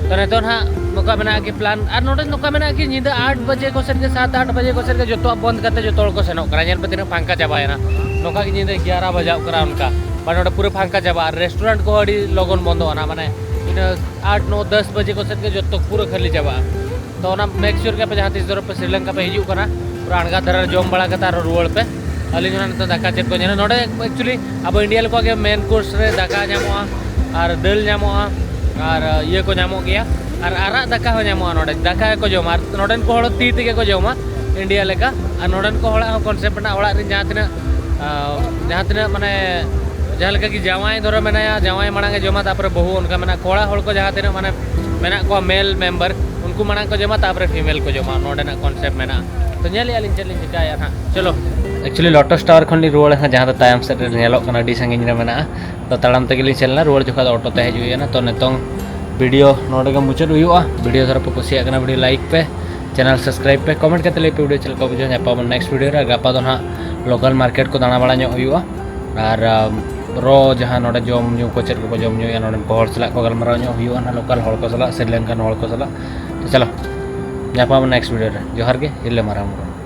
ᱛᱚ ᱱᱤᱛᱚᱜ ᱱᱟᱦᱟᱜ ᱱᱚᱝᱠᱟ ᱢᱮᱱᱟᱜᱼᱟ ᱠᱤ ᱯᱞᱟᱱ, ᱟᱨ ᱱᱚᱰᱮ ᱱᱚᱝᱠᱟ ᱢᱮᱱᱟᱜᱼᱟ ᱠᱤ ᱧᱤᱫᱟᱹ ᱟᱴ ᱵᱟᱡᱮ ᱠᱚ ᱥᱮᱫ ᱜᱮ, ᱥᱟᱛ ᱟᱴ ᱵᱟᱡᱮ ᱠᱚ ᱥᱮᱫ ᱜᱮ ᱡᱚᱛᱚᱣᱟᱜ ᱵᱚᱱᱫ ᱠᱟᱛᱮ ᱡᱚᱛᱚ ᱦᱚᱲ ᱠᱚ ᱥᱮᱱᱚᱜ ᱠᱟᱱᱟ᱾ ᱧᱮᱞ ᱯᱮ ᱛᱤᱱᱟᱹᱜ ᱯᱷᱟᱸᱠᱟ ᱪᱟᱵᱟᱭᱮᱱᱟ᱾ ᱱᱚᱝᱠᱟ ᱜᱮ ᱧᱤᱫᱟᱹ ᱮᱜᱟᱨᱚ ᱵᱟᱡᱟᱜ ᱠᱟᱱᱟ ᱚᱱᱠᱟ, ᱢᱟᱱᱮ ᱱᱚᱰᱮ ᱯᱩᱨᱟᱹ ᱯᱷᱟᱸᱠᱟ ᱪᱟᱵᱟᱜᱼᱟ᱾ ᱟᱨ ᱨᱮᱥᱴᱩᱨᱮᱱᱴ ᱠᱚᱦᱚᱸ ᱟᱹᱰᱤ ᱞᱚᱜᱚᱱ ᱵᱚᱱᱫᱚᱜᱼᱟ, ᱢᱟᱱᱮ ᱤᱱᱟᱹ ᱟᱴ ᱱᱚ ᱫᱚᱥ ᱵᱟᱡᱮ ᱠᱚ ᱥᱮᱫ ᱜᱮ ᱡᱚᱛᱚ ᱯᱩᱨᱟᱹ ᱠᱷᱟᱹᱞᱤ ᱪᱟᱵᱟᱜᱼᱟ᱾ ᱛᱚ ᱚᱱᱟ ᱢᱮᱠ ᱥᱤᱭᱳᱨ ᱜᱮ ᱟᱯᱮ ᱡᱟᱦᱟᱸ ᱛᱤᱥ ᱫᱷᱚᱨᱚ ᱯᱮ ᱥᱨᱤᱞᱚᱝᱠᱟ ᱯᱮ ᱦᱤᱡᱩᱜ ᱠᱟᱱᱟ, ᱯᱩᱨᱟᱹ ᱟᱬᱜᱟ ᱫᱷᱟᱨᱟ ᱨᱮ ᱡᱚᱢ ᱵᱟᱲᱟ ᱠᱟᱛᱮ ᱟᱨᱦᱚᱸ ᱨᱩᱣᱟᱹᱲ ᱯᱮ᱾ ᱟᱹᱞᱤᱧ ᱚᱱᱟ ᱱᱤᱛᱚᱜ ᱫᱟᱠᱟ ᱪᱮᱫ ᱠᱚ ᱧᱮᱞᱟ᱾ ᱱᱚᱰᱮ ᱮᱠᱪᱩᱭᱮᱞᱤ ᱟᱵᱚ ᱤᱱᱰᱤᱭᱟ ᱞᱮᱠᱟ ᱜᱮ ᱢᱮᱱ ᱠᱳᱨᱥ ᱨᱮ ᱫᱟᱠᱟ ᱧᱟᱢᱚᱜᱼᱟ ᱟᱨ ᱫᱟᱹᱞ ᱧᱟᱢᱚᱜᱼᱟ ᱟᱨ ᱤᱭᱟᱹ ᱠᱚ ᱧᱟᱢᱚᱜ ᱜᱮᱭᱟ ᱟᱨ ᱟᱨᱟᱜ ᱫᱟᱠᱟ ᱦᱚᱸ ᱧᱟᱢᱚᱜᱼᱟ᱾ ᱱᱚᱰᱮ ᱫᱟᱠᱟ ᱜᱮᱠᱚ ᱡᱚᱢᱟ ᱟᱨ ᱱᱚᱰᱮᱱ ᱠᱚ ᱦᱚᱲ ᱛᱤ ᱛᱮᱜᱮ ᱠᱚ ᱡᱚᱢᱟ᱾ ᱤᱱᱰᱤᱭᱟ ᱞᱮᱠᱟ᱾ ᱟᱨ ᱱᱚᱰᱮᱱ ᱠᱚ ᱦᱚᱲᱟᱜ ᱦᱚᱸ ᱠᱚᱱᱥᱮᱯᱴ ᱢᱮᱱᱟᱜᱼᱟ, ᱚᱲᱟᱜ ᱨᱮᱱ ᱡᱟᱦᱟᱸ ᱛᱤᱱᱟᱹᱜ ᱟᱨ ᱡᱟᱦᱟᱸ ᱛᱤᱱᱟᱹᱜ ᱢᱟᱱᱮ ᱡᱟᱦᱟᱸ ᱞᱮᱠᱟ ᱜᱮ ᱡᱟᱶᱟᱭ ᱫᱷᱚᱨᱚ ᱢᱮᱱᱟᱭᱟ, ᱡᱟᱶᱟᱭ ᱢᱟᱲᱟᱝ ᱮ ᱡᱚᱢᱟ, ᱛᱟᱨᱯᱚᱨᱮ ᱵᱟᱹᱦᱩ, ᱚᱱᱠᱟ ᱢᱮᱱᱟᱜᱼᱟ᱾ ᱠᱚᱲᱟ ᱦᱚᱲ ᱠᱚ ᱡᱟᱦᱟᱸ ᱛᱤᱱᱟᱹᱜ ᱢᱟᱱᱮ ᱢᱮᱱᱟᱜ ᱠᱚᱣᱟ ᱢᱮᱞ ᱢᱮᱢᱵᱟᱨ, ᱩᱱᱠᱩ ᱢᱟᱲᱟᱝ ᱠᱚ ᱡᱚᱢᱟ, ᱛᱟᱨᱯᱚᱨᱮ ᱯᱷᱤᱢᱮᱞ ᱠᱚ ᱡᱚᱢᱟ᱾ ᱱᱚᱰᱮᱱᱟᱜ ᱠᱚᱱᱥᱮᱯᱴ ᱢᱮᱱᱟᱜᱼᱟ᱾ ᱛᱚ ᱧᱮᱞᱮᱫᱼᱟ ᱞᱤᱧ ᱪᱮᱫ ᱞᱤᱧ ᱪᱤᱠᱟᱹᱭᱟ ᱦᱟᱸᱜ᱾ ᱪᱚᱞᱚ, ᱮᱠᱪᱩᱭᱮᱞᱤ ᱞᱳᱴᱟᱥ ᱴᱟᱣᱟᱨ ᱠᱷᱚᱱ ᱞᱤᱧ ᱨᱩᱣᱟᱹᱲ ᱮᱱᱟ, ᱡᱟᱦᱟᱸ ᱫᱚ ᱛᱟᱭᱚᱢ ᱥᱮᱫ ᱨᱮ ᱧᱮᱞᱚᱜ ᱠᱟᱱᱟ, ᱟᱹᱰᱤ ᱥᱟᱺᱜᱤᱧ ᱨᱮ ᱢᱮᱱᱟᱜᱼᱟ᱾ ᱛᱚ ᱛᱟᱲᱟᱢ ᱛᱮᱜᱮ ᱞᱤᱧ ᱥᱮᱱ ᱞᱮᱱᱟ, ᱨᱩᱣᱟᱹᱲ ᱡᱚᱠᱷᱚᱱ ᱫᱚ ᱚᱴᱳ ᱛᱮ ᱦᱮᱡ ᱦᱩᱭ ᱮᱱᱟ᱾ ᱛᱚ ᱱᱤᱛᱚᱝ ᱵᱷᱤᱰᱤᱭᱳ ᱱᱚᱰᱮ ᱜᱮ ᱢᱩᱪᱟᱹᱫ ᱦᱩᱭᱩᱜᱼᱟ᱾ ᱵᱷᱤᱰᱤᱭᱳ ᱫᱷᱟᱨᱟ ᱯᱮ ᱠᱩᱥᱤᱭᱟᱜ ᱠᱟᱱᱟ, ᱵᱷᱤᱰᱤᱭᱳ ᱞᱟᱭᱤᱠ ᱯᱮ, ᱪᱮᱱᱮᱞ ᱥᱟᱵᱥᱠᱨᱟᱭᱤᱵ ᱯᱮ, ᱠᱚᱢᱮᱱᱴ ᱠᱟᱛᱮ ᱞᱟᱹᱭ ᱯᱮ ᱵᱷᱤᱰᱤᱭᱳ ᱪᱮᱫ ᱞᱮᱠᱟ ᱵᱩᱡᱷᱟᱹᱣ᱾ ᱧᱟᱯᱟᱢ ᱱᱮᱠᱥᱴ ᱵᱷᱤᱰᱤᱭᱳ ᱨᱮ᱾ ᱜᱟᱯᱟ ᱫᱚ ᱱᱟᱦᱟᱜ ᱞᱳᱠᱟᱞ ᱢᱟᱨᱠᱮᱴ ᱠᱚ ᱫᱟᱬᱟ ᱵᱟᱲᱟ ᱧᱚᱜ ᱦᱩᱭᱩᱜᱼᱟ᱾ ᱟᱨ ᱟᱢ, ᱨᱚ ᱡᱟᱦᱟᱸ ᱱᱚᱰᱮ ᱡᱚᱢ ᱧᱩ ᱠᱚ ᱪᱮᱫ ᱠᱚᱠᱚ ᱡᱚᱢ ᱧᱩᱭᱟ, ᱱᱚᱰᱮᱱ ᱠᱚ ᱦᱚᱲ ᱥᱟᱞᱟᱜ ᱠᱚ ᱜᱟᱞᱢᱟᱨᱟᱣ ᱧᱚᱜ ᱦᱩᱭᱩᱜᱼᱟ ᱱᱟᱦᱟᱜ, ᱞᱳᱠᱟᱞ ᱦᱚᱲ ᱠᱚ ᱥᱟᱞᱟᱜ, ᱥᱨᱤᱞᱚᱝᱠᱟᱱ ᱦᱚᱲ ᱠᱚ ᱥᱟᱞᱟᱜ᱾ ᱛᱚ ᱪᱚᱞᱚ, ᱧᱟᱯᱟᱢ ᱱᱮᱠᱥᱴ ᱵᱷᱤᱰᱤᱭᱳ ᱨᱮ᱾ ᱡᱚᱦᱟᱨ ᱜᱮ, ᱦᱤᱨᱞᱟᱹ ᱢᱟᱨᱟᱝ ᱵᱩᱨᱩ᱾